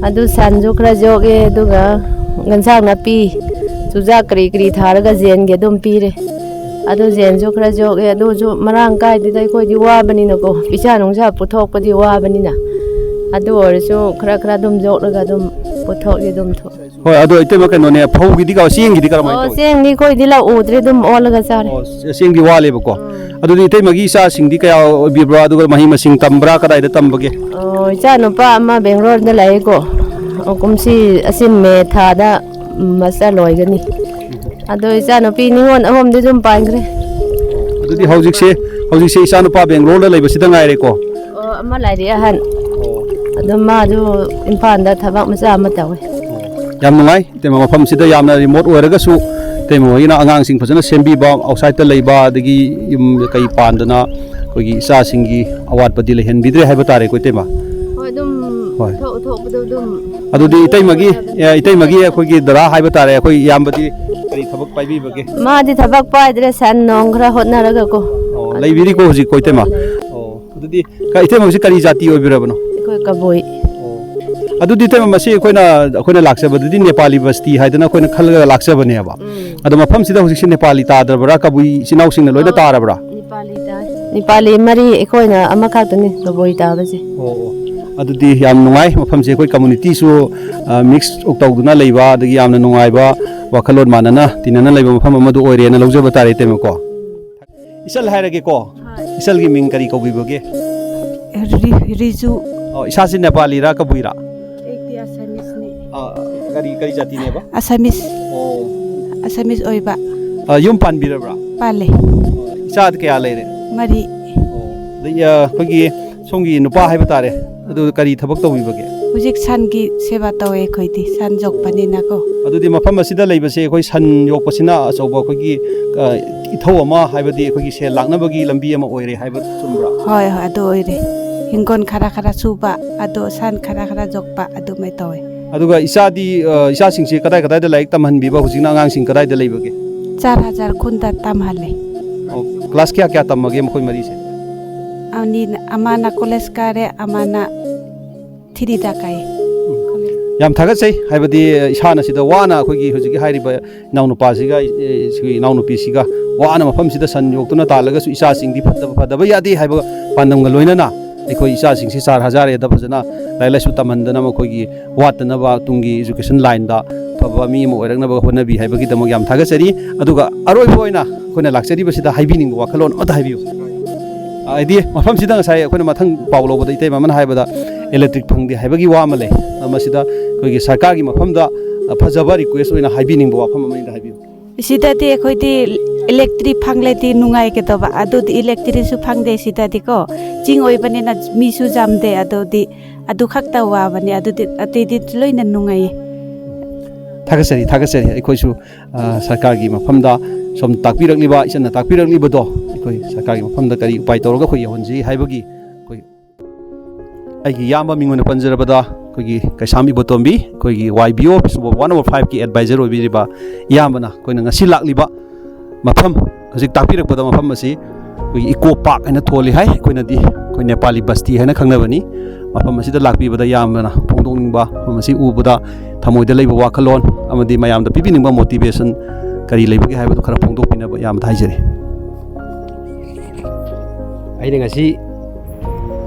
ꯑꯗꯨ ꯁꯟꯁꯨ ꯈꯔ ꯌꯣꯛꯑꯦ, ꯑꯗꯨꯒ ꯏꯟꯁꯥꯡ ꯅꯥꯄꯤ, ꯆꯨꯖꯥꯛ ꯀꯔꯤ ꯀꯔꯤ ꯊꯥꯔꯒ ꯌꯦꯟꯒꯤ ꯑꯗꯨꯝ ꯄꯤꯔꯦ꯫ ꯑꯗꯨ ꯌꯦꯟꯁꯨ ꯈꯔ ꯌꯣꯛꯑꯦ, ꯑꯗꯨꯁꯨ ꯃꯔꯥꯡ ꯀꯥꯏꯗꯦꯗ, ꯑꯩꯈꯣꯏꯗꯤ ꯋꯥꯕꯅꯤꯅꯀꯣ, ꯄꯩꯁꯥ ꯅꯨꯡꯁꯥ ꯄꯨꯊꯣꯛꯄꯗꯤ ꯋꯥꯕꯅꯤꯅ꯫ ꯑꯗꯨ ꯑꯣꯏꯔꯁꯨ ꯈꯔ ꯈꯔ ꯑꯗꯨꯝ ꯌꯣꯛꯂꯒ ꯑꯗꯨꯝ ꯄꯨꯊꯣꯛꯑꯦ, ꯑꯗꯨꯝ ꯊꯣꯛꯑꯦ꯫ ꯍꯣꯏ, ꯑꯗꯣ ꯏꯇꯩꯃ, ꯀꯩꯅꯣꯅꯦ, ꯐꯧꯒꯤꯗꯤ ꯀ-, ꯆꯦꯡꯒꯤꯗꯤ ꯀꯔꯝꯍꯥꯏꯅ ꯑꯣ, ꯇꯧꯏ? ꯆꯦꯡꯗꯤ ꯑꯩꯈꯣꯏꯗꯤ ꯂꯧ ꯎꯗ꯭ꯔꯦ, ꯑꯗꯨꯝ ꯑꯣꯜꯂꯒ ꯆꯥꯔꯦ꯫ ꯑꯣ, ꯆꯦꯡꯗꯤ ꯋꯥꯠꯂꯦꯕꯀꯣ꯫ ꯑꯗꯨꯗꯤ ꯏꯇꯩꯃꯒꯤ ꯏꯆꯥꯁꯤꯡꯗꯤ ꯀꯌꯥ ꯑꯣꯏꯕꯤꯕ꯭ꯔꯥ? ꯑꯗꯨꯒ ꯃꯍꯩ ꯃꯁꯤꯡ ꯇꯝꯕ꯭ꯔꯥ? ꯀꯗꯥꯏꯗ ꯇꯝꯕꯒꯦ? ꯑꯣ, ꯏꯆꯥ ꯅꯨꯄꯥ ꯑꯃ ꯕꯦꯡꯒ꯭ꯂꯣꯔꯗ ꯂꯩꯀꯣ꯫ ꯑꯣ, ꯀꯨꯝꯁꯤ ꯑꯁꯤ ꯃꯦ ꯊꯥꯗ, ꯎꯝ, ꯃꯥꯁꯇꯔ ꯂꯣꯏꯒꯅꯤ꯫ ꯑꯗꯣ ꯏꯆꯥ ꯅꯨꯄꯤ ꯅꯤꯉꯣꯜ ꯑꯍꯨꯝꯗꯤ ꯑꯗꯨꯝ ꯄꯥꯟꯈ꯭ꯔꯦ꯫ ꯑꯗꯨꯗꯤ ꯍꯧꯖꯤꯛꯁꯦ, ꯍꯧꯖꯤꯛꯁꯦ ꯏꯆꯥ ꯅꯨꯄꯥ ꯕꯦꯡꯒ꯭ꯂꯣꯔꯗ ꯂꯩꯕꯁꯤꯗ ꯉꯥꯏꯔꯦꯀꯣ꯫ ꯑꯣ, ꯑꯃ ꯂꯩꯔꯤ ꯑꯍꯟ꯫ ꯑꯗꯣ ꯃꯥꯁꯨ ꯏꯝꯐꯥꯜꯗ ꯊꯕꯛ ꯃꯆꯥ ꯑꯃ ꯇꯧꯋꯦ꯫ ꯌꯥꯝ ꯅꯨꯡꯉꯥꯏ, ꯏꯇꯩꯃ, ꯃꯐꯝꯁꯤꯗ ꯌꯥꯝꯅ ꯔꯤꯃꯣꯠ ꯑꯣꯏꯔꯒꯁꯨ ꯏꯇꯩꯃ ꯍꯣꯏꯅ ꯑꯉꯥꯡꯁꯤꯡ ꯐꯖꯅ ꯁꯦꯝꯕꯤꯕ, ꯑꯥꯎꯠꯁꯥꯏꯗꯠꯇ ꯂꯩꯕ, ꯑꯗꯒꯤ ꯌꯨꯝ ꯀꯩ ꯄꯥꯟꯗꯅ ꯑꯩꯈꯣꯏꯒꯤ ꯏꯆꯥꯁꯤꯡꯒꯤ ꯑꯋꯥꯠꯄꯗꯤ ꯂꯩꯍꯟꯕꯤꯗ꯭ꯔꯦ ꯍꯥꯏꯕ ꯇꯥꯔꯦꯀꯣ, ꯏꯇꯩꯃ꯫ ꯍꯣꯏ, ꯑꯗꯨꯝ ꯍꯣꯏ꯫ ꯊꯣꯛ ꯊꯣꯛꯄꯗꯣ ꯑꯗꯨꯝ꯫ ꯑꯗꯨꯗꯤ ꯏꯇꯩꯃꯒꯤ, ꯑꯦ, ꯏꯇꯩꯃꯒꯤ ꯑꯩꯈꯣꯏꯒꯤ ꯗꯗꯥ ꯍꯥꯏꯕ ꯇꯥꯔꯦ, ꯑꯩꯈꯣꯏ ꯏꯌꯥꯝꯕꯗꯤ ꯀꯔꯤ ꯊꯕꯛ ꯄꯥꯏꯕꯤꯕꯒꯦ? ꯃꯥꯗꯤ ꯊꯕꯛ ꯄꯥꯏꯗ꯭ꯔꯦ, ꯁꯟ ꯅꯣꯡ ꯈꯔ ꯍꯣꯠꯅꯔꯒꯀꯣ꯫ ꯑꯣ, ꯂꯩꯕꯤꯔꯤꯀꯣ ꯍꯧꯖꯤꯛꯀꯣ, ꯏꯇꯩꯃ? ꯂꯩ꯫ ꯑꯣ, ꯑꯗꯨꯗꯤ ꯀ- ꯏꯇꯩꯃ ꯍꯧꯖꯤꯛ ꯀꯔꯤ ꯖꯥꯇꯤ ꯑꯣꯏꯕꯤꯔꯕꯅꯣ? ꯑꯩꯈꯣꯏ ꯀꯕꯨꯏ꯫ ꯑꯗꯨꯗꯤ ꯏꯇꯩꯃ, ꯃꯁꯤ ꯑꯩꯈꯣꯏꯅ ꯑꯩꯈꯣꯏꯅ ꯂꯥꯛꯆꯕꯗꯗꯤ ꯅꯦꯄꯥꯂꯤ ꯕꯁꯇꯤ ꯍꯥꯏꯗꯅ ꯑꯩꯈꯣꯏꯅ ꯈꯜꯂꯒ ꯂꯥꯛꯆꯕꯅꯦꯕ꯫ ꯑꯗꯣ ꯃꯐꯝꯁꯤꯗ ꯍꯧꯖꯤꯛꯁꯦ ꯅꯦꯄꯥꯂꯤ ꯇꯥꯗ꯭ꯔꯕ꯭ꯔꯥ, ꯀꯕꯨꯏ ꯏꯆꯤꯟ ꯏꯅꯥꯎꯁꯤꯡꯅ ꯂꯣꯏꯅ ꯇꯥꯔꯕ꯭ꯔꯥ? ꯅꯦꯄꯥꯂꯤ ꯇꯥꯏ꯫ ꯅꯦꯄꯥꯂꯤ ꯃꯔꯤ, ꯑꯩꯈꯣꯏꯅ ꯑꯃꯈꯛꯇꯅꯤ ꯀꯕꯨꯏ ꯇꯥꯕꯁꯦ꯫ ꯑꯣ, ꯑꯣ꯫ ꯑꯗꯨꯗꯤ ꯌꯥꯝ ꯅꯨꯡꯉꯥꯏ꯫ ꯃꯐꯝꯁꯦ ꯑꯩꯈꯣꯏ ꯀꯝꯃꯨꯅꯤꯇꯤꯁꯨ, ꯑ, ꯃꯤꯛꯁ ꯇꯧꯗꯨꯅ ꯂꯩꯕ, ꯑꯗꯒꯤ ꯌꯥꯝꯅ ꯅꯨꯡꯉꯥꯏꯕ, ꯋꯥꯈꯜꯂꯣꯟ ꯃꯥꯟꯅꯅ ꯇꯤꯟꯅꯅ ꯂꯩꯕ ꯃꯐꯝ ꯑꯃꯗ ꯑꯣꯏꯔꯦꯅ ꯂꯧꯖꯕ ꯇꯥꯔꯦ, ꯏꯇꯩꯃꯀꯣ꯫ ꯏꯆꯜ ꯍꯥꯏꯔꯒꯦꯀꯣ꯫ ꯏꯆꯜꯒꯤ ꯃꯤꯡ ꯀꯔꯤ ꯀꯧꯕꯤꯕꯒꯦ? ꯔꯤ- ꯔꯤꯖꯨ꯫ ꯑꯣ, ꯏꯁꯥꯁꯤ ꯅꯦꯄꯥꯂꯤꯔꯥ, ꯀꯕꯨꯏꯔꯥ? ꯑꯩꯗꯤ ꯑꯁꯥꯃꯤꯁꯅꯤ꯫ ꯑ, ꯀꯔꯤ, ꯀꯔꯤ ꯖꯥꯇꯤꯅꯦꯕ? ꯑꯁꯥꯃꯤꯁ꯫ ꯑꯣ꯫ ꯑꯁꯥꯃꯤꯁ ꯑꯣꯏꯕ꯫ ꯑ, ꯌꯨꯝ ꯄꯥꯟꯕꯤꯔꯕ꯭ꯔꯥ? ꯄꯥꯜꯂꯦ꯫ ꯏꯆꯥꯗꯤ ꯀꯌꯥ ꯂꯩꯔꯦ? ꯃꯔꯤ꯫ ꯑꯗꯒꯤ, ꯑ, ꯑꯩꯈꯣꯏꯒꯤ ꯁꯣꯝꯒꯤ ꯅꯨꯄꯥ ꯍꯥꯏꯕ ꯇꯥꯔꯦ, ꯑꯗꯨ ꯀꯔꯤ ꯊꯕꯛ ꯇꯧꯕꯤꯕꯒꯦ? ꯍꯧꯖꯤꯛ ꯁꯟꯒꯤ ꯁꯦꯕꯥ ꯇꯧꯋꯦ ꯑꯩꯈꯣꯏꯗꯤ, ꯁꯟ ꯌꯣꯛꯄꯅꯤꯅꯀꯣ꯫ ꯑꯗꯨꯗꯤ ꯃꯐꯝ ꯑꯁꯤꯗ ꯂꯩꯕꯁꯦ ꯑꯩꯈꯣꯏ ꯁꯟ ꯌꯣꯛꯄꯁꯤꯅ ꯑꯆꯧꯕ ꯑꯩꯈꯣꯏꯒꯤ, ꯑ, ꯏꯊꯧ ꯑꯃ, ꯍꯥꯏꯕꯗꯤ ꯑꯩꯈꯣꯏꯒꯤ ꯁꯦꯜ ꯂꯥꯛꯅꯕꯒꯤ ꯂꯝꯕꯤ ꯑꯃ ꯑꯣꯏꯔꯦ ꯍꯥꯏꯕ ꯆꯨꯝꯕ꯭ꯔꯥ? ꯍꯣꯏ, ꯍꯣꯏ, ꯑꯗꯨ ꯑꯣꯏꯔꯦ꯫ ꯍꯤꯡꯒꯣꯜ ꯈꯔ ꯈꯔ ꯁꯨꯕ, ꯑꯗꯣ ꯁꯟ ꯈꯔ ꯈꯔ ꯌꯣꯛꯄ ꯑꯗꯨꯃꯥꯏ ꯇꯧꯋꯦ꯫ ꯑꯗꯨꯒ ꯏꯆꯥꯗꯤ, ꯑ, ꯏꯆꯥꯁꯤꯡꯁꯤ ꯀꯗꯥꯏ ꯀꯗꯥꯏꯗ ꯂꯥꯏꯔꯤꯛ ꯇꯝꯍꯟꯕꯤꯕ? ꯍꯧꯖꯤꯛꯅ ꯑꯉꯥꯡꯁꯤꯡ ꯀꯗꯥꯏꯗ ꯂꯩꯕꯒꯦ? ꯆꯥꯔ ꯍꯖꯥꯔ ꯈꯨꯟꯗ ꯇꯝꯍꯜꯂꯦ꯫ ꯑꯣ, ꯀ꯭ꯂꯥꯁ ꯀꯌꯥ ꯀꯌꯥ ꯇꯝꯃꯒꯦ ꯃꯈꯣꯏ ꯃꯔꯤꯁꯦ? ꯑꯅꯤꯅ, ꯑꯃꯅ ꯀꯣꯂꯦꯖ ꯀꯥꯔꯦ, ꯑꯃꯅ ꯊ꯭ꯔꯤꯗ ꯀꯥꯏ꯫ ꯌꯥꯝ ꯊꯥꯒꯠꯆꯩ꯫ ꯍꯥꯏꯕꯗꯤ ꯏꯁꯥꯅ ꯁꯤꯗ ꯋꯥꯅ ꯑꯩꯈꯣꯏꯒꯤ ꯍꯧꯖꯤꯛꯀꯤ ꯍꯥꯏꯔꯤꯕ ꯏꯅꯥꯎꯅꯨꯄꯥꯁꯤꯒ, ꯑꯦ, ꯁꯤꯒꯤ ꯏꯅꯥꯎꯅꯨꯄꯤꯁꯤꯒ ꯋꯥꯅ ꯃꯐꯝꯁꯤꯗ ꯁꯟ ꯌꯣꯛꯇꯨꯅ ꯇꯥꯜꯂꯒꯁꯨ ꯏꯆꯥꯁꯤꯡꯗꯤ ꯐꯠꯇꯕ, ꯐꯗꯕ ꯌꯥꯗꯦ ꯍꯥꯏꯕ ꯄꯥꯟꯗꯝꯒ ꯂꯣꯏꯅꯅ ꯑꯩꯈꯣꯏ ꯏꯆꯥꯁꯤꯡꯁꯤ ꯆꯥꯔ ꯍꯖꯥꯔꯦꯗ ꯐꯖꯅ ꯂꯥꯏꯔꯤꯛ ꯂꯥꯏꯁꯨ ꯇꯝꯍꯟꯗꯅ ꯃꯈꯣꯏꯒꯤ ꯋꯥꯠꯇꯅꯕ ꯇꯨꯡꯒꯤ education line ꯗ ꯑꯐꯕ ꯃꯤ ꯑꯃ ꯑꯣꯏꯔꯛꯅꯕ ꯍꯣꯠꯅꯕꯤ ꯍꯥꯏꯕꯒꯤꯗꯃꯛ ꯌꯥꯝ ꯊꯥꯒꯠꯆꯔꯤ꯫ ꯑꯗꯨꯒ ꯑꯔꯣꯏꯕ ꯑꯣꯏꯅ ꯑꯩꯈꯣꯏꯅ ꯂꯥꯛꯆꯔꯤꯕꯁꯤꯗ ꯍꯥꯏꯕꯤꯅꯤꯡꯕ ꯋꯥꯈꯜꯂꯣꯟ ꯑꯃꯠꯇ ꯍꯥꯏꯕꯤꯌꯨ꯫ ꯍꯥꯏꯗꯤ ꯃꯐꯝꯁꯤꯗ ꯉꯁꯥꯏ ꯑꯩꯈꯣꯏꯅ ꯃꯊꯪ ꯄꯥꯎ ꯂꯧꯕꯗ ꯏꯇꯩꯃ ꯑꯃꯅ ꯍꯥꯏꯕꯗ electric ꯐꯪꯗꯦ ꯍꯥꯏꯕꯒꯤ ꯋꯥ ꯑꯃ ꯂꯩ꯫ ꯃꯁꯤꯗ ꯑꯩꯈꯣꯏꯒꯤ ꯁꯔꯀꯥꯔꯒꯤ ꯃꯐꯝꯗ ꯐꯖꯕ request ꯑꯣꯏꯅ ꯍꯥꯏꯕꯤꯅꯤꯡꯕ ꯋꯥꯐꯝ ꯑꯃꯅꯤꯗ ꯍꯥꯏꯕꯤꯌꯨ꯫ ꯁꯤꯗꯗꯤ ꯑꯩꯈꯣꯏꯗꯤ electric ꯐꯪꯂꯗꯤ ꯅꯨꯡꯉꯥꯏꯒꯗꯧꯕ, ꯑꯗꯨꯗꯤ electric ꯁꯨ ꯐꯪꯗꯦ ꯁꯤꯗꯗꯤꯀꯣ꯫ ꯆꯤꯡ ꯑꯣꯏꯕꯅꯤꯅ ꯃꯤꯁꯨ ꯌꯥꯝꯗꯦ, ꯑꯗꯨꯗꯤ ꯑꯗꯨ ꯈꯛꯇ ꯋꯥꯕꯅꯤ, ꯑꯗꯨꯗꯤ ꯑꯇꯩꯗꯤ ꯂꯣꯏꯅ ꯅꯨꯡꯉꯥꯏꯌꯦ꯫ ꯊꯥꯒꯠꯆꯔꯤ, ꯊꯥꯒꯠꯆꯔꯤ꯫ ꯑꯩꯈꯣꯏꯁꯨ, ꯑ, ꯁꯔꯀꯥꯔꯒꯤ ꯃꯐꯝꯗ ꯁꯣꯝ ꯇꯥꯛꯄꯤꯔꯛꯂꯤꯕ, ꯏꯆꯟꯅ ꯇꯥꯛꯄꯤꯔꯛꯂꯤꯕꯗꯣ, ꯑꯩꯈꯣꯏ ꯁꯔꯀꯥꯔꯒꯤ ꯃꯐꯝꯗ ꯀꯔꯤ ꯎꯄꯥꯏ ꯇꯧꯔꯒ ꯑꯩꯈꯣꯏ ꯌꯧꯍꯟꯁꯤ ꯍꯥꯏꯕꯒꯤ ꯑꯩꯈꯣꯏ, ꯑꯩꯒꯤ ꯏꯌꯥꯝꯕ ꯃꯤꯡ ꯑꯣꯏꯅ ꯄꯟꯖꯔꯕꯗ ꯑꯩꯈꯣꯏꯒꯤ ꯀꯩꯁꯥꯝ ꯏꯕꯣꯇꯣꯝꯕꯤ, ꯑꯩꯈꯣꯏꯒꯤ Y B O one number five ꯀꯤ advisor ꯑꯣꯏꯕꯤꯔꯤꯕ ꯏꯌꯥꯝꯕꯅ ꯑꯩꯈꯣꯏꯅ ꯉꯁꯤ ꯂꯥꯛꯂꯤꯕ ꯃꯐꯝ, ꯍꯧꯖꯤꯛ ꯇꯥꯛꯄꯤꯔꯛꯄꯗ ꯃꯐꯝ ꯑꯁꯤ ꯑꯩꯈꯣꯏꯒꯤ ꯏꯀꯣ ꯄꯥꯔꯛ ꯍꯥꯏꯅ ꯊꯣꯜꯂꯤ ꯍꯥꯏ꯫ ꯑꯩꯈꯣꯏꯅꯗꯤ ꯑꯩꯈꯣꯏ ꯅꯦꯄꯥꯂꯤ ꯕꯁꯇꯤ ꯍꯥꯏꯅ ꯈꯪꯅꯕꯅꯤ꯫ ꯃꯐꯝ ꯑꯁꯤꯗ ꯂꯥꯛꯄꯤꯕꯗ ꯌꯥꯝꯅ ꯐꯣꯡꯗꯣꯛꯅꯤꯡꯕ, ꯃꯐꯝ ꯑꯁꯤ ꯎꯕꯗ ꯊꯃꯣꯏꯗ ꯂꯩꯕ ꯋꯥꯈꯜꯂꯣꯟ ꯑꯃꯗꯤ ꯃꯌꯥꯝꯗ ꯄꯤꯕꯤꯅꯤꯡꯕ ꯃꯣꯇꯤꯚꯦꯁꯟ ꯀꯔꯤ ꯂꯩꯕꯒꯦ ꯍꯥꯏꯕꯗꯨ ꯈꯔ ꯐꯣꯡꯗꯣꯛꯄꯤꯅꯕ ꯌꯥꯝꯅ ꯍꯥꯏꯖꯔꯤ꯫ ꯑꯩꯅ ꯉꯁꯤ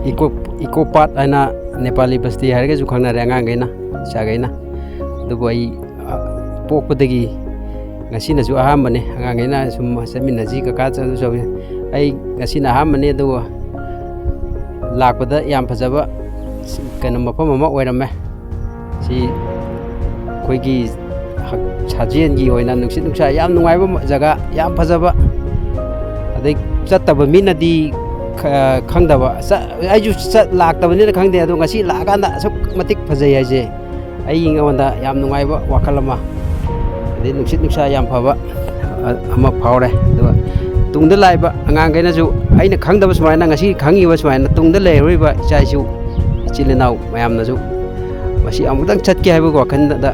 ꯏꯀꯣ, ꯏꯀꯣ ꯄꯥꯠ ꯍꯥꯏꯅ ꯅꯦꯄꯥꯂꯤ ꯕꯁꯇꯤ ꯍꯥꯏꯔꯒꯁꯨ ꯈꯪꯅꯔꯦ ꯑꯉꯥꯡꯈꯩꯅ, ꯏꯆꯥꯈꯩꯅ꯫ ꯑꯗꯨꯕꯨ ꯑꯩ, ꯑ, ꯄꯣꯛꯄꯗꯒꯤ ꯉꯁꯤꯅꯁꯨ ꯑꯍꯥꯟꯕꯅꯦ꯫ ꯑꯉꯥꯡꯈꯩꯅ ꯁꯨꯝ "ꯆꯠꯃꯤꯟꯅꯁꯤ ꯀꯀꯥ, ꯆꯠꯂꯨ ꯆꯠꯂꯨ"꯫ ꯑꯩ ꯉꯁꯤꯅ ꯑꯍꯥꯟꯕꯅꯦ, ꯑꯗꯨꯒ ꯂꯥꯛꯄꯗ ꯌꯥꯝ ꯐꯖꯕ ꯀꯩꯅꯣ ꯃꯐꯝ ꯑꯃ ꯑꯣꯏꯔꯝꯃꯦ꯫ ꯁꯤ ꯑꯩꯈꯣꯏꯒꯤ ꯍꯛ-, ꯁꯥꯖꯦꯜꯒꯤ ꯑꯣꯏꯅ ꯅꯨꯡꯁꯤꯠ ꯅꯨꯡꯁꯥ ꯌꯥꯝ ꯅꯨꯡꯉꯥꯏꯕ ꯖꯒꯥ, ꯌꯥꯝ ꯐꯖꯕ꯫ ꯑꯗꯩ ꯆꯠꯇꯕ ꯃꯤꯅꯗꯤ ꯈ-, ꯈꯪꯗꯕ꯫ ꯆꯠ-, ꯑꯩꯁꯨ ꯆꯠ-, ꯂꯥꯛꯇꯕꯅꯤꯅ ꯈꯪꯗꯦ, ꯑꯗꯣ ꯉꯁꯤ ꯂꯥꯛꯑꯀꯥꯟꯗ ꯑꯁꯨꯛ ꯃꯇꯤꯛ ꯐꯖꯩ ꯍꯥꯏꯁꯦ ꯑꯩꯉꯣꯟꯗ ꯌꯥꯝ ꯅꯨꯡꯉꯥꯏꯕ ꯋꯥꯈꯜ ꯑꯃ, ꯑꯗꯩ ꯅꯨꯡꯁꯤꯠ ꯅꯨꯡꯁꯥ ꯌꯥꯝ ꯐꯕ ꯑꯃ ꯐꯥꯎꯔꯦ꯫ ꯑꯗꯨꯒ ꯇꯨꯡꯗ ꯂꯥꯛꯏꯕ ꯑꯉꯥꯡꯈꯩꯅꯁꯨ ꯑꯩꯅ ꯈꯪꯗꯕ ꯁꯨꯃꯥꯏꯅ ꯉꯁꯤ ꯈꯪꯉꯤꯕ ꯁꯨꯃꯥꯏꯅ ꯇꯨꯡꯗ ꯂꯩꯔꯨꯔꯤꯕ ꯏꯆꯥ ꯏꯁꯨ, ꯏꯆꯤꯜ ꯏꯅꯥꯎ ꯃꯌꯥꯝꯅꯁꯨ ꯃꯁꯤ ꯑꯃꯨꯛꯇꯪ ꯆꯠꯀꯦ ꯍꯥꯏꯕꯒꯤ ꯋꯥꯈꯜꯗ,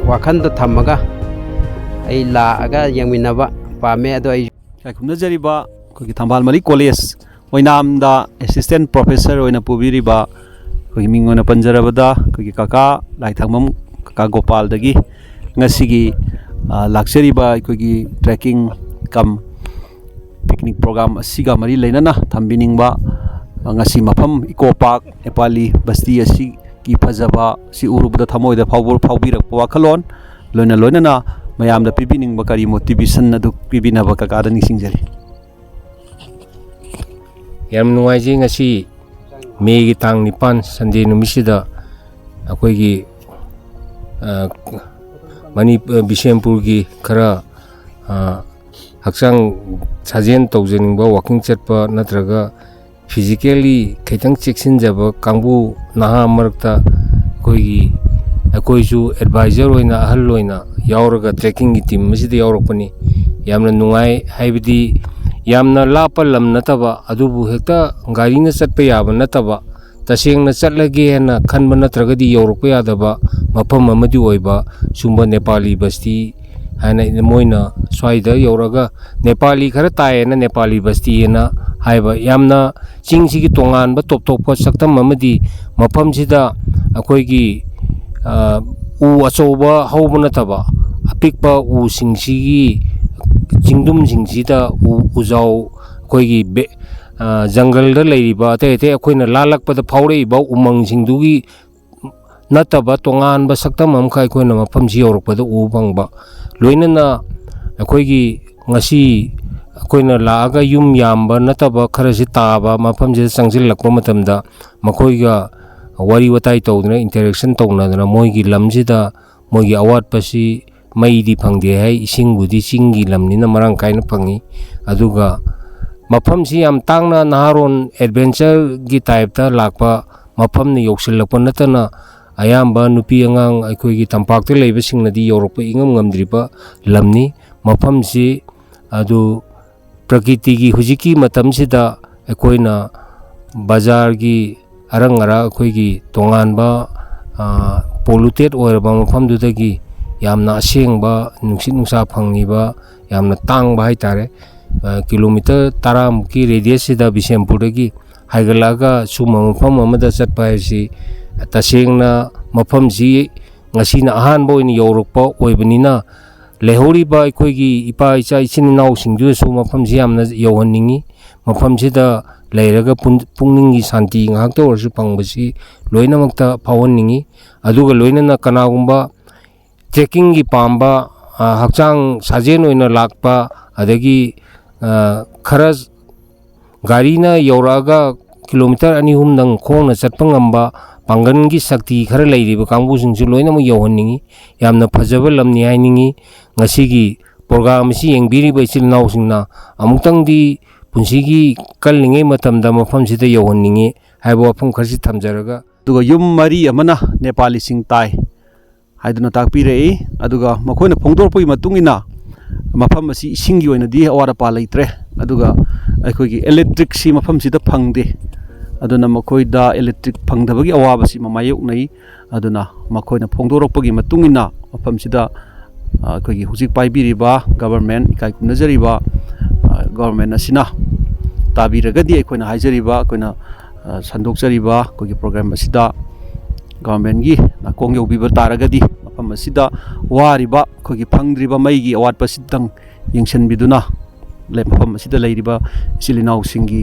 ꯋꯥꯈꯜꯗꯣ ꯊꯝꯃꯒ ꯑꯩ ꯂꯥꯛꯑꯒ ꯌꯦꯡꯃꯤꯟꯅꯕ ꯄꯥꯝꯃꯦ꯫ ꯑꯗꯣ ꯑꯩ ꯏꯀꯥꯏ ꯈꯨꯝꯅꯖꯔꯤꯕ ꯑꯩꯈꯣꯏꯒꯤ ꯊꯝꯕꯥꯜ ꯃꯔꯤ ꯀꯣꯂꯦꯖ ꯑꯣꯏꯅꯥꯝꯗ ꯑꯦꯁꯤꯁꯇꯦꯟ ꯄ꯭ꯔꯣꯐꯦꯁꯔ ꯑꯣꯏꯅ ꯄꯨꯕꯤꯔꯤꯕ ꯑꯩꯈꯣꯏꯒꯤ ꯃꯤꯡ ꯑꯣꯏꯅ ꯄꯟꯖꯔꯕꯗ ꯑꯩꯈꯣꯏꯒꯤ ꯀꯀꯥ ꯂꯥꯏꯊꯥꯡꯕꯝ ꯀꯀꯥ ꯒꯣꯄꯥꯜꯗꯒꯤ ꯉꯁꯤꯒꯤ, ꯑ, ꯂꯥꯛꯆꯔꯤꯕ ꯑꯩꯈꯣꯏꯒꯤ trekking cum picnic program ꯑꯁꯤꯒ ꯃꯔꯤ ꯂꯩꯅꯅ ꯊꯝꯕꯤꯅꯤꯡꯕ, ꯑ, ꯉꯁꯤ ꯃꯐꯝ ꯏꯀꯣ ꯄꯥꯔꯛ ꯅꯦꯄꯥꯂꯤ ꯕꯁꯇꯤ ꯑꯁꯤꯒꯤ ꯐꯖꯕ ꯑꯁꯤ ꯎꯔꯨꯕꯗ ꯊꯃꯣꯏꯗ ꯐꯥꯎꯕ-, ꯐꯥꯎꯕꯤꯔꯛꯄ ꯋꯥꯈꯜꯂꯣꯟ, ꯂꯣꯏꯅ ꯂꯣꯏꯅꯅ ꯃꯌꯥꯝꯗ ꯄꯤꯕꯤꯅꯤꯡꯕ ꯀꯔꯤ ꯃꯣꯇꯤꯚꯦꯁꯟ ꯑꯗꯨ ꯄꯤꯕꯤꯅꯕ ꯀꯀꯥꯗ ꯅꯤꯡꯁꯤꯡꯖꯔꯤ꯫ ꯌꯥꯝ ꯅꯨꯡꯉꯥꯏꯖꯩ꯫ ꯉꯁꯤ ꯃꯦꯒꯤ ꯇꯥꯡ ꯅꯤꯄꯥꯟ, ꯁꯟꯗꯦ ꯅꯨꯃꯤꯠꯁꯤꯗ ꯑꯩꯈꯣꯏꯒꯤ, ꯑ, ꯃꯅꯤ-, ꯕꯤꯁꯦꯝꯄꯨꯔꯒꯤ ꯈꯔ, ꯑ, ꯍꯛꯆꯥꯡ ꯁꯥꯖꯦꯜ ꯇꯧꯖꯅꯤꯡꯕ, ꯋꯥꯀꯤꯡ ꯆꯠꯄ ꯅꯠꯇ꯭ꯔꯒ ꯐꯤꯖꯤꯀꯦꯜꯂꯤ ꯈꯤꯇꯪ ꯆꯦꯛꯁꯤꯟꯖꯕ ꯀꯥꯡꯕꯨ ꯅꯍꯥ ꯃꯔꯛꯇ ꯑꯩꯈꯣꯏꯒꯤ, ꯑꯩꯈꯣꯏꯁꯨ ꯑꯦꯗꯚꯥꯏꯖꯔ ꯑꯣꯏꯅ, ꯑꯍꯜ ꯑꯣꯏꯅ ꯌꯥꯎꯔꯒ ꯇ꯭ꯔꯦꯛꯀꯤꯡꯒꯤ ꯇꯤꯝ ꯑꯁꯤꯗ ꯌꯥꯎꯔꯛꯄꯅꯤ꯫ ꯌꯥꯝꯅ ꯅꯨꯡꯉꯥꯏ, ꯍꯥꯏꯕꯗꯤ ꯌꯥꯝꯅ ꯂꯥꯞꯄ ꯂꯝ ꯅꯠꯇꯕ, ꯑꯗꯨꯕꯨ ꯍꯦꯛꯇ ꯒꯥꯔꯤꯅ ꯆꯠꯄ ꯌꯥꯕ ꯅꯠꯇꯕ, ꯇꯁꯦꯡꯅ ꯆꯠꯂꯒꯦ ꯍꯥꯏꯅ ꯈꯟꯕ ꯅꯠꯇ꯭ꯔꯒꯗꯤ ꯌꯧꯔꯛꯄ ꯌꯥꯗꯕ ꯃꯐꯝ ꯑꯃꯗꯤ ꯑꯣꯏꯕ ꯁꯨꯝꯕ ꯅꯦꯄꯥꯂꯤ ꯕꯁꯇꯤ ꯍꯥꯏꯅ ꯃꯣꯏꯅ ꯁ꯭ꯋꯥꯏꯗ ꯌꯧꯔꯒ ꯅꯦꯄꯥꯂꯤ ꯈꯔ ꯇꯥꯏꯌꯦꯅ ꯅꯦꯄꯥꯂꯤ ꯕꯁꯇꯤꯑꯅ ꯍꯥꯏꯕ, ꯌꯥꯝꯅ ꯆꯤꯡꯁꯤꯒꯤ ꯇꯣꯉꯥꯟꯕ ꯇꯣꯞ ꯇꯣꯞꯄ ꯁꯛꯇꯝ ꯑꯃꯗꯤ ꯃꯐꯝꯁꯤꯗ ꯑꯩꯈꯣꯏꯒꯤ, ꯑ, ꯎ ꯑꯆꯧꯕ ꯍꯧꯕ ꯅꯠꯇꯕ ꯑꯄꯤꯛꯄ ꯎꯁꯤꯡꯁꯤꯒꯤ ꯆꯤꯡꯗꯨꯝꯁꯤꯡꯁꯤꯗ ꯎ, ꯎꯖꯥꯎ ꯑꯩꯈꯣꯏꯒꯤ ꯕꯦ-, ꯑ, ꯖꯪꯒꯜꯗ ꯂꯩꯔꯤꯕ ꯑꯇꯩ ꯑꯇꯩ ꯑꯩꯈꯣꯏꯅ ꯂꯥꯜꯂꯛꯄꯗ ꯐꯥꯎꯔꯛꯏꯕ ꯎꯃꯪꯁꯤꯡꯗꯨꯒꯤ ꯅꯠꯇꯕ ꯇꯣꯉꯥꯟꯕ ꯁꯛꯇꯝ ꯑꯃꯈꯛ ꯑꯩꯈꯣꯏꯅ ꯃꯐꯝꯁꯤ ꯌꯧꯔꯛꯄꯗ ꯎꯕ ꯐꯪꯕ, ꯂꯣꯏꯅꯅ ꯑꯩꯈꯣꯏꯒꯤ ꯉꯁꯤ ꯑꯩꯈꯣꯏꯅ ꯂꯥꯛꯑꯒ ꯌꯨꯝ ꯌꯥꯝꯕ ꯅꯠꯇꯕ ꯈꯔꯁꯤ ꯇꯥꯕ ꯃꯐꯝꯁꯤꯗ ꯆꯪꯁꯤꯜꯂꯛꯄ ꯃꯇꯝꯗ ꯃꯈꯣꯏꯒ ꯋꯥꯔꯤ ꯋꯥꯇꯥꯏ ꯇꯧꯗꯅ, ꯏꯟꯇꯔꯦꯛꯁꯟ ꯇꯧꯅꯗꯅ, ꯃꯣꯏꯒꯤ ꯂꯝꯁꯤꯗ ꯃꯣꯏꯒꯤ ꯑꯋꯥꯠꯄꯁꯤ, ꯃꯩꯗꯤ ꯐꯪꯗꯦ ꯍꯥꯏ, ꯏꯁꯤꯡꯕꯨꯗꯤ ꯆꯤꯡꯒꯤ ꯂꯝꯅꯤꯅ ꯃꯔꯥꯡ ꯀꯥꯏꯅ ꯐꯪꯉꯤ꯫ ꯑꯗꯨꯒ ꯃꯐꯝꯁꯤ ꯌꯥꯝ ꯇꯥꯡꯅ ꯅꯍꯥꯔꯣꯟ ꯑꯦꯗꯚꯦꯟꯆꯔꯒꯤ ꯇꯥꯏꯞꯇ ꯂꯥꯛꯄ ꯃꯐꯝꯅ ꯌꯧꯁꯤꯜꯂꯛꯄ ꯅꯠꯇꯅ, ꯑꯌꯥꯝꯕ ꯅꯨꯄꯤ ꯑꯉꯥꯡ ꯑꯩꯈꯣꯏꯒꯤ ꯇꯝꯄꯥꯛꯇ ꯂꯩꯕꯁꯤꯡꯅꯗꯤ ꯌꯧꯔꯛꯄ ꯏꯉꯝ ꯉꯝꯗ꯭ꯔꯤꯕ ꯂꯝꯅꯤ꯫ ꯃꯐꯝꯁꯤ ꯑꯗꯨ ꯄ꯭ꯔꯀꯤꯇꯤꯒꯤ ꯍꯧꯖꯤꯛꯀꯤ ꯃꯇꯝꯁꯤꯗ ꯑꯩꯈꯣꯏꯅ ꯕꯖꯥꯔꯒꯤ ꯑꯔꯪ ꯑꯔꯥꯛ, ꯑꯩꯈꯣꯏꯒꯤ ꯇꯣꯉꯥꯟꯕ, ꯄꯣꯂꯨꯇꯦꯠ ꯑꯣꯏꯔꯕ ꯃꯐꯝꯗꯨꯗꯒꯤ ꯌꯥꯝꯅ ꯑꯁꯦꯡꯕ ꯅꯨꯡꯁꯤꯠ ꯅꯨꯡꯁꯥ ꯐꯪꯉꯤꯕ, ꯌꯥꯝꯅ ꯇꯥꯡꯕ ꯍꯥꯏꯇꯥꯔꯦ, ꯀꯤꯂꯣꯃꯤꯇꯔ ꯇꯔꯥꯃꯨꯛꯀꯤ ꯔꯦꯗꯤꯌꯁꯁꯤꯗ ꯕꯤꯁꯦꯝꯄꯨꯔꯗꯒꯤ ꯍꯥꯏꯒꯠꯂꯛꯑꯒ ꯁꯨꯝꯕ ꯃꯐꯝ ꯑꯃꯗ ꯆꯠꯄ ꯍꯥꯏꯕꯁꯤ, ꯇꯁꯦꯡꯅ ꯃꯐꯝꯁꯤ ꯉꯁꯤꯅ ꯑꯍꯥꯟꯕ ꯑꯣꯏꯅ ꯌꯧꯔꯛꯄ ꯑꯣꯏꯕꯅꯤꯅ, ꯂꯩꯍꯧꯔꯤꯕ ꯑꯩꯈꯣꯏꯒꯤ ꯏꯄꯥ ꯏꯆꯥ ꯏꯆꯤꯟ ꯏꯅꯥꯎꯁꯤꯡꯗꯨꯗꯁꯨ ꯃꯐꯝꯁꯤ ꯌꯥꯝꯅ ꯌꯧꯍꯟꯅꯤꯡꯉꯤ꯫ ꯃꯐꯝꯁꯤꯗ ꯂꯩꯔꯒ ꯄꯨꯟ-, ꯄꯨꯛꯅꯤꯡꯒꯤ ꯁꯥꯟꯇꯤ ꯉꯥꯏꯍꯥꯛꯇ ꯑꯣꯏꯔꯁꯨ ꯐꯪꯕꯁꯤ ꯂꯣꯏꯅꯃꯛꯇ ꯐꯥꯎꯍꯟꯅꯤꯡꯉꯤ꯫ ꯑꯗꯨꯒ ꯂꯣꯏꯅꯅ ꯀꯅꯥꯒꯨꯝꯕ ꯇ꯭ꯔꯦꯛꯀꯤꯡꯒꯤ ꯄꯥꯝꯕ, ꯑ, ꯍꯛꯆꯥꯡ ꯁꯥꯖꯦꯜ ꯑꯣꯏꯅ ꯂꯥꯛꯄ, ꯑꯗꯒꯤ, ꯑ, ꯈꯔ ꯒꯥꯔꯤꯅ ꯌꯧꯔꯛꯑꯒ ꯀꯤꯂꯣꯃꯤꯇꯔ ꯑꯅꯤ ꯑꯍꯨꯝꯗꯪ ꯈꯣꯡꯅ ꯆꯠꯄ ꯉꯝꯕ ꯄꯥꯡꯒꯜꯒꯤ ꯁꯛꯇꯤ ꯈꯔ ꯂꯩꯔꯤꯕ ꯀꯥꯡꯕꯨꯁꯤꯡꯁꯨ ꯂꯣꯏꯅꯃꯛ ꯌꯧꯍꯟꯅꯤꯡꯉꯤ꯫ ꯌꯥꯝꯅ ꯐꯖꯕ ꯂꯝꯅꯤ ꯍꯥꯏꯅꯤꯡꯉꯤ꯫ ꯉꯁꯤꯒꯤ ꯄ꯭ꯔꯣꯒ꯭ꯔꯥꯝ ꯑꯁꯤ ꯌꯦꯡꯕꯤꯔꯤꯕ ꯏꯆꯤꯜ ꯏꯅꯥꯎꯁꯤꯡꯅ ꯑꯃꯨꯛꯇꯪꯗꯤ ꯄꯨꯟꯁꯤꯒꯤ ꯀꯜꯂꯤꯉꯩ ꯃꯇꯝꯗ ꯃꯐꯝꯁꯤꯗ ꯌꯧꯍꯟꯅꯤꯡꯉꯤ ꯍꯥꯏꯕ ꯋꯥꯐꯝ ꯈꯔꯁꯤ ꯊꯝꯖꯔꯒ, ꯑꯗꯨꯒ ꯌꯨꯝ ꯃꯔꯤ ꯑꯃꯅ ꯅꯦꯄꯥꯂꯤꯁꯤꯡ ꯇꯥꯏ ꯍꯥꯏꯗꯨꯅ ꯇꯥꯛꯄꯤꯔꯛꯏ꯫ ꯑꯗꯨꯒ ꯃꯈꯣꯏꯅ ꯐꯣꯡꯗꯣꯔꯛꯄꯒꯤ ꯃꯇꯨꯡ ꯏꯟꯅ ꯃꯐꯝ ꯑꯁꯤ ꯏꯁꯤꯡꯒꯤ ꯑꯣꯏꯅꯗꯤ ꯑꯋꯥꯠ ꯑꯄꯥ ꯂꯩꯇ꯭ꯔꯦ꯫ ꯑꯗꯨꯒ ꯑꯩꯈꯣꯏꯒꯤ ꯏꯂꯦꯛꯇ꯭ꯔꯤꯛꯁꯤ ꯃꯐꯝꯁꯤꯗ ꯐꯪꯗꯦ꯫ ꯑꯗꯨꯅ ꯃꯈꯣꯏꯗ ꯏꯂꯦꯛꯇ꯭ꯔꯤꯛ ꯐꯪꯗꯕꯒꯤ ꯑꯋꯥꯕꯁꯤ ꯃꯃꯥꯌꯣꯛꯅꯩ꯫ ꯑꯗꯨꯅ ꯃꯈꯣꯏꯅ ꯐꯣꯡꯗꯣꯔꯛꯄꯒꯤ ꯃꯇꯨꯡ ꯏꯟꯅ ꯃꯐꯝꯁꯤꯗ ꯑ, ꯑꯩꯈꯣꯏꯒꯤ ꯍꯧꯖꯤꯛ ꯄꯥꯏꯕꯤꯔꯤꯕ ꯒꯕꯔꯃꯦꯟ, ꯏꯀꯥꯏ ꯈꯨꯝꯅꯖꯔꯤꯕ, ꯑ, ꯒꯕꯔꯃꯦꯟ ꯑꯁꯤꯅ ꯇꯥꯕꯤꯔꯒꯗꯤ, ꯑꯩꯈꯣꯏꯅ ꯍꯥꯏꯖꯔꯤꯕ, ꯑꯩꯈꯣꯏꯅ, ꯑ, ꯁꯟꯗꯣꯛꯆꯔꯤꯕ ꯑꯩꯈꯣꯏꯒꯤ ꯄ꯭ꯔꯣꯒ꯭ꯔꯥꯝ ꯑꯁꯤꯗ ꯒꯕꯔꯃꯦꯟꯒꯤ ꯅꯥꯀꯣꯡ ꯌꯧꯕꯤꯕ ꯇꯥꯔꯒꯗꯤ, ꯃꯐꯝ ꯑꯁꯤꯗ ꯋꯥꯔꯤꯕ ꯑꯩꯈꯣꯏꯒꯤ ꯐꯪꯗ꯭ꯔꯤꯕ ꯃꯩꯒꯤ ꯑꯋꯥꯠꯄꯁꯤꯗꯪ ꯌꯦꯡꯁꯤꯟꯕꯤꯗꯨꯅ, ꯂꯩ-, ꯃꯐꯝ ꯑꯁꯤꯗ ꯂꯩꯔꯤꯕ ꯏꯆꯤꯜ ꯏꯅꯥꯎꯁꯤꯡꯒꯤ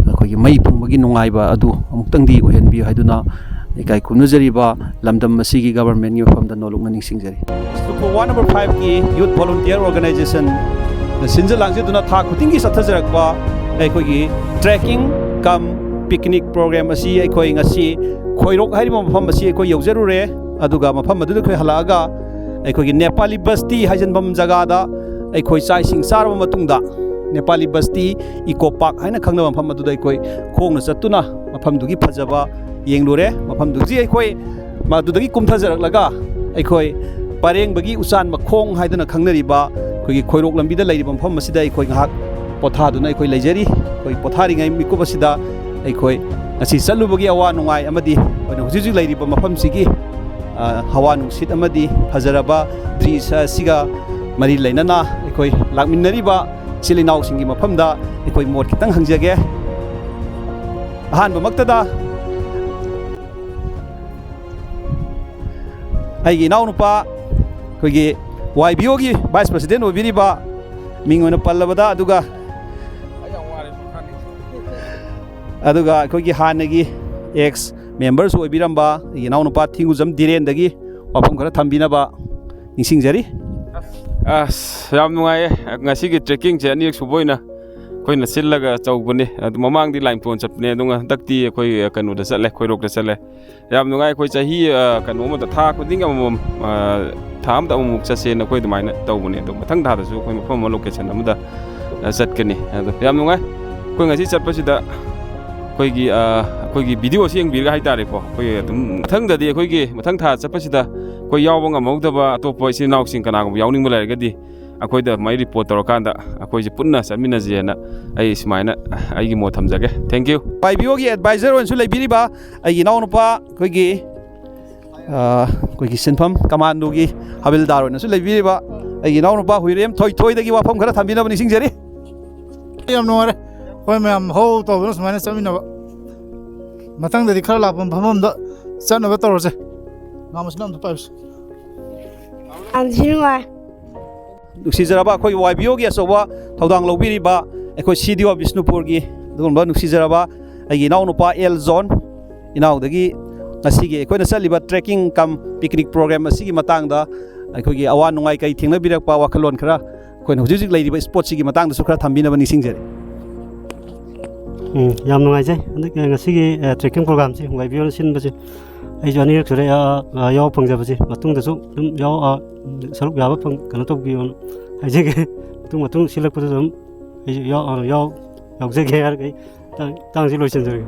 ꯑꯩꯈꯣꯏꯒꯤ ꯃꯩ ꯐꯪꯕꯒꯤ ꯅꯨꯡꯉꯥꯏꯕ ꯑꯗꯨ ꯑꯃꯨꯛꯇꯪꯗꯤ ꯑꯣꯏꯍꯟꯕꯤꯌꯨ ꯍꯥꯏꯗꯨꯅ ꯏꯀꯥꯏ ꯈꯨꯝꯅꯖꯔꯤꯕ ꯂꯝꯗꯝ ꯑꯁꯤꯒꯤ ꯒꯕꯔꯃꯦꯟꯒꯤ ꯃꯐꯝꯗ ꯅꯣꯜꯂꯨꯛꯅ ꯅꯤꯡꯁꯤꯡꯖꯔꯤ꯫ ꯁꯨꯀꯣ ꯋꯥꯔꯗ ꯅꯝꯕꯔ ꯐꯥꯏꯚꯀꯤ ꯌꯨꯠ ꯚꯣꯂꯨꯟꯇꯤꯌꯔ ꯑꯣꯔꯒꯅꯥꯏꯖꯦꯁꯟꯅ ꯁꯤꯟꯖ ꯂꯥꯡꯖꯗꯨꯅ ꯊꯥ ꯈꯨꯗꯤꯡꯒꯤ ꯆꯠꯊꯖꯔꯛꯄ ꯑꯩꯈꯣꯏꯒꯤ trekking cum picnic program ꯑꯁꯤ ꯑꯩꯈꯣꯏ ꯉꯁꯤ ꯈꯣꯏꯔꯣꯛ ꯍꯥꯏꯔꯤꯕ ꯃꯐꯝ ꯑꯁꯤ ꯑꯩꯈꯣꯏ ꯌꯧꯖꯔꯨꯔꯦ꯫ ꯑꯗꯨꯒ ꯃꯐꯝ ꯑꯗꯨꯗ ꯑꯩꯈꯣꯏ ꯍꯜꯂꯛꯑꯒ ꯑꯩꯈꯣꯏꯒꯤ ꯅꯦꯄꯥꯂꯤ ꯕꯁꯇꯤ ꯍꯥꯏꯖꯟꯐꯝ ꯖꯒꯥꯗ ꯑꯩꯈꯣꯏ ꯆꯥꯛ ꯏꯁꯤꯡ ꯆꯥꯔꯕ ꯃꯇꯨꯡꯗ, ꯅꯦꯄꯥꯂꯤ ꯕꯁꯇꯤ ꯏꯀꯣ ꯄꯥꯔꯛ ꯍꯥꯏꯅ ꯈꯪꯅꯕ ꯃꯐꯝ ꯑꯗꯨꯗ ꯑꯩꯈꯣꯏ ꯈꯣꯡꯅ ꯆꯠꯇꯨꯅ ꯃꯐꯝꯗꯨꯒꯤ ꯐꯖꯕ ꯌꯦꯡꯂꯨꯔꯦ꯫ ꯃꯐꯝꯗꯨꯒꯤ ꯑꯩꯈꯣꯏ ꯃꯗꯨꯗꯒꯤ ꯀꯨꯝꯊꯖꯔꯛꯂꯒ ꯑꯩꯈꯣꯏ ꯄꯔꯦꯡꯕꯒꯤ ꯎꯆꯥꯟ ꯃꯈꯣꯡ ꯍꯥꯏꯗꯨꯅ ꯈꯪꯅꯔꯤꯕ ꯑꯩꯈꯣꯏꯒꯤ ꯈꯣꯏꯔꯣꯛ ꯂꯝꯕꯤꯗ ꯂꯩꯔꯤꯕ ꯃꯐꯝ ꯑꯁꯤꯗ ꯑꯩꯈꯣꯏ ꯉꯥꯏꯍꯥꯛ ꯄꯣꯊꯥꯗꯨꯅ ꯑꯩꯈꯣꯏ ꯂꯩꯖꯔꯤ꯫ ꯑꯩꯈꯣꯏ ꯄꯣꯊꯥꯔꯤꯉꯩ ꯃꯤꯀꯨꯞ ꯑꯁꯤꯗ ꯑꯩꯈꯣꯏ ꯉꯁꯤ ꯆꯠꯂꯨꯕꯒꯤ ꯑꯋꯥ ꯅꯨꯡꯉꯥꯏ ꯑꯃꯗꯤ ꯑꯩꯈꯣꯏꯅ ꯍꯧꯖꯤꯛ ꯍꯧꯖꯤꯛ ꯂꯩꯔꯤꯕ ꯃꯐꯝꯁꯤꯒꯤ, ꯑ, ꯍꯋꯥ ꯅꯨꯡꯁꯤꯠ ꯑꯃꯗꯤ ꯐꯖꯔꯕ ꯗ꯭ꯔꯤꯁ ꯑꯁꯤꯒ ꯃꯔꯤ ꯂꯩꯅꯅ ꯑꯩꯈꯣꯏ ꯂꯥꯛꯃꯤꯟꯅꯔꯤꯕ ꯏꯆꯤꯜ ꯏꯅꯥꯎꯁꯤꯡꯒꯤ ꯃꯐꯝꯗ ꯑꯩꯈꯣꯏ ꯃꯣꯠ ꯈꯤꯇꯪ ꯍꯪꯖꯒꯦ꯫ ꯑꯍꯥꯟꯕꯃꯛꯇꯗ ꯑꯩꯒꯤ ꯏꯅꯥꯎꯅꯨꯄꯥ, ꯑꯩꯈꯣꯏꯒꯤ ꯋꯥꯏ ꯕꯤ ꯑꯣꯒꯤ ꯚꯥꯏꯁ ꯄ꯭ꯔꯁꯤꯗꯦꯟ ꯑꯣꯏꯕꯤꯔꯤꯕ, ꯃꯤꯡ ꯑꯣꯏꯅ ꯄꯜꯂꯕꯗ, ꯑꯗꯨꯒ, ꯑꯗꯨꯒ ꯑꯩꯈꯣꯏꯒꯤ ꯍꯥꯟꯅꯒꯤ ꯑꯦꯛꯁ ꯃꯦꯝꯕꯔꯁꯨ ꯑꯣꯏꯕꯤꯔꯝꯕ ꯑꯩꯒꯤ ꯏꯅꯥꯎꯅꯨꯄꯥ ꯊꯤꯡꯒꯨꯖꯝ ꯙꯤꯔꯦꯟꯗꯒꯤ ꯋꯥꯐꯝ ꯈꯔ ꯊꯝꯕꯤꯅꯕ ꯅꯤꯡꯁꯤꯡꯖꯔꯤ꯫ ꯑꯁ, ꯌꯥꯝ ꯅꯨꯡꯉꯥꯏꯌꯦ꯫ ꯉꯁꯤꯒꯤ ꯇ꯭ꯔꯦꯛꯀꯤꯡꯁꯦ ꯑꯅꯤꯔꯛ ꯁꯨꯕ ꯑꯣꯏꯅ ꯑꯩꯈꯣꯏꯅ ꯁꯤꯜꯂꯒ ꯇꯧꯕꯅꯦ꯫ ꯑꯗꯨ ꯃꯃꯥꯡꯗꯤ ꯂꯥꯏꯝꯄꯣꯟ ꯆꯠꯄꯅꯦ, ꯑꯗꯨꯒ ꯍꯟꯗꯛꯇꯤ ꯑꯩꯈꯣꯏ ꯀꯩꯅꯣꯗ ꯆꯠꯂꯦ, ꯈꯣꯏꯔꯣꯛꯇ ꯆꯠꯂꯦ꯫ ꯌꯥꯝ ꯅꯨꯡꯉꯥꯏ꯫ ꯑꯩꯈꯣꯏ ꯆꯍꯤ, ꯑ, ꯀꯩꯅꯣ ꯑꯃꯗ, ꯊꯥ ꯈꯨꯗꯤꯡꯒꯤ ꯑꯃꯃꯝ, ꯑ, ꯊꯥ ꯑꯃꯗ ꯑꯃꯨꯛꯃꯨꯛ ꯆꯠꯁꯦꯅ ꯑꯩꯈꯣꯏ ꯑꯗꯨꯃꯥꯏꯅ ꯇꯧꯕꯅꯦ꯫ ꯑꯗꯣ ꯃꯊꯪ ꯊꯥꯗꯁꯨ ꯑꯩꯈꯣꯏ ꯃꯐꯝ ꯑꯃ, ꯂꯣꯀꯦꯁꯟ ꯑꯃꯗ, ꯑ, ꯆꯠꯀꯅꯤ꯫ ꯑꯗꯣ ꯌꯥꯝ ꯅꯨꯡꯉꯥꯏ꯫ ꯑꯩꯈꯣꯏ ꯉꯁꯤ ꯆꯠꯄꯁꯤꯗ ꯑꯩꯈꯣꯏꯒꯤ, ꯑ, ꯑꯩꯈꯣꯏꯒꯤ ꯚꯤꯗꯤꯑꯣꯁꯤ ꯌꯦꯡꯕꯤꯔꯒ ꯍꯥꯏꯇꯥꯔꯦꯀꯣ, ꯑꯩꯈꯣꯏ ꯑꯗꯨꯝ ꯃꯊꯪꯗꯗꯤ, ꯑꯩꯈꯣꯏꯒꯤ ꯃꯊꯪ ꯊꯥ ꯆꯠꯄꯁꯤꯗ ꯑꯩꯈꯣꯏ ꯌꯥꯎꯕ ꯉꯝꯍꯧꯗꯕ ꯑꯇꯣꯞꯄ ꯏꯆꯤꯜ ꯏꯅꯥꯎꯁꯤꯡ ꯀꯅꯥꯒꯨꯝꯕ ꯌꯥꯎꯅꯤꯡꯕ ꯂꯩꯔꯒꯗꯤ, ꯑꯩꯈꯣꯏꯗ ꯑꯗꯨꯃꯥꯏꯅ ꯔꯤꯄꯣꯔꯠ ꯇꯧꯔꯀꯥꯟꯗ ꯑꯩꯈꯣꯏꯁꯦ ꯄꯨꯟꯅ ꯆꯠꯃꯤꯟꯅꯁꯦꯅ ꯑꯩ ꯁꯨꯃꯥꯏꯅ ꯑꯩꯒꯤ ꯃꯣꯠ ꯊꯝꯖꯒꯦ꯫ Thank you꯫ ꯄꯥꯏꯕꯤꯌꯣꯒꯤ ꯑꯦꯗꯚꯥꯏꯖꯔ ꯑꯣꯏꯅꯁꯨ ꯂꯩꯕꯤꯔꯤꯕ ꯑꯩꯒꯤ ꯏꯅꯥꯎꯅꯨꯄꯥ, ꯑꯩꯈꯣꯏꯒꯤ, ꯑ, ꯑꯩꯈꯣꯏꯒꯤ ꯁꯤꯟꯐꯝ ꯀꯃꯥꯟꯗꯣꯒꯤ ꯍꯕꯤꯜꯗꯥꯔ ꯑꯣꯏꯅꯁꯨ ꯂꯩꯕꯤꯔꯤꯕ ꯑꯩꯒꯤ ꯏꯅꯥꯎꯅꯨꯄꯥ ꯍꯨꯏꯔꯦꯝ ꯊꯣꯏꯊꯣꯏꯗꯒꯤ ꯋꯥꯐꯝ ꯈꯔ ꯊꯝꯕꯤꯅꯕ ꯅꯤꯡꯁꯤꯡꯖꯔꯤ꯫ ꯌꯥꯝ ꯅꯨꯡꯉꯥꯏꯔꯦ, ꯑꯩꯈꯣꯏ ꯃꯌꯥꯝ ꯍꯧ ꯇꯧꯗꯨꯅ ꯁꯨꯃꯥꯏꯅ ꯆꯠꯃꯤꯟꯅꯕ꯫ ꯃꯊꯪꯗꯗꯤ ꯈꯔ ꯂꯥꯞꯄ ꯃꯐꯝ ꯑꯃꯗ ꯆꯠꯅꯕ ꯇꯧꯔꯁꯦ꯫ ꯉꯥꯃꯁꯤꯅ ꯑꯝꯇ ꯄꯥꯏꯌꯨꯁꯦ꯫ ꯌꯥꯝ ꯊꯤ ꯅꯨꯡꯉꯥꯏ꯫ ꯅꯨꯡꯁꯤꯖꯔꯕ ꯑꯩꯈꯣꯏꯒꯤ ꯋꯥꯏ ꯕꯤ ꯑꯣꯒꯤ ꯑꯆꯧꯕ ꯊꯧꯗꯥꯡ ꯂꯧꯕꯤꯔꯤꯕ ꯑꯩꯈꯣꯏ ꯁꯤ ꯗꯤ ꯑꯣ ꯕꯤꯁꯅꯨꯄꯨꯔꯒꯤ ꯑꯗꯨꯒꯨꯝꯕ ꯅꯨꯡꯁꯤꯖꯔꯕ ꯑꯩꯒꯤ ꯏꯅꯥꯎꯅꯨꯄꯥ ꯑꯦꯜ ꯖꯣꯟ, ꯏꯅꯥꯎꯗꯒꯤ ꯉꯁꯤꯒꯤ ꯑꯩꯈꯣꯏꯅ ꯆꯠꯂꯤꯕ trekking cum picnic program ꯑꯁꯤꯒꯤ ꯃꯇꯥꯡꯗ ꯑꯩꯈꯣꯏꯒꯤ ꯑꯋꯥ ꯅꯨꯡꯉꯥꯏ ꯀꯔꯤ ꯊꯦꯡꯅꯕꯤꯔꯛꯄ, ꯋꯥꯈꯜꯂꯣꯟ ꯈꯔ, ꯑꯩꯈꯣꯏꯅ ꯍꯧꯖꯤꯛ ꯍꯧꯖꯤꯛ ꯂꯩꯔꯤꯕ spot ꯁꯤꯒꯤ ꯃꯇꯥꯡꯗꯁꯨ ꯈꯔ ꯊꯝꯕꯤꯅꯕ ꯅꯤꯡꯁꯤꯡꯖꯔꯤ꯫ ꯎꯝ, ꯌꯥꯝ ꯅꯨꯡꯉꯥꯏꯖꯩ꯫ ꯍꯟꯗꯛ, ꯑ, ꯉꯁꯤꯒꯤ, ꯑ, trekking program ꯁꯤ ꯋꯥꯏ ꯕꯤ ꯑꯣꯅ ꯁꯤꯟꯕꯁꯦ ꯑꯩꯁꯨ ꯑꯅꯤꯔꯛ ꯁꯨꯔꯦ, ꯑ, ꯑ, ꯌꯥꯎꯕ ꯐꯪꯖꯕꯁꯦ꯫ ꯃꯇꯨꯡꯗꯁꯨ ꯑꯗꯨꯝ ꯌꯥꯎ-, ꯑ, ꯁꯔꯨꯛ ꯌꯥꯕ ꯐꯪ-, ꯀꯩꯅꯣ ꯇꯧꯕꯤꯌꯣꯅ ꯍꯥꯏꯖꯒꯦ꯫ ꯃꯇꯨꯡ ꯃꯇꯨꯡ ꯁꯤꯜꯂꯛꯄꯗꯁꯨ ꯑꯗꯨꯝ ꯑꯩꯁꯨ ꯌꯥꯎ-, ꯑ, ꯌꯥꯎ-, ꯌꯥꯎꯖꯒꯦ ꯍꯥꯏꯔꯒ ꯑꯩ ꯃꯇꯥꯡ-, ꯃꯇꯥꯡꯁꯤ ꯂꯣꯏꯁꯤꯟꯖꯔꯒꯦ꯫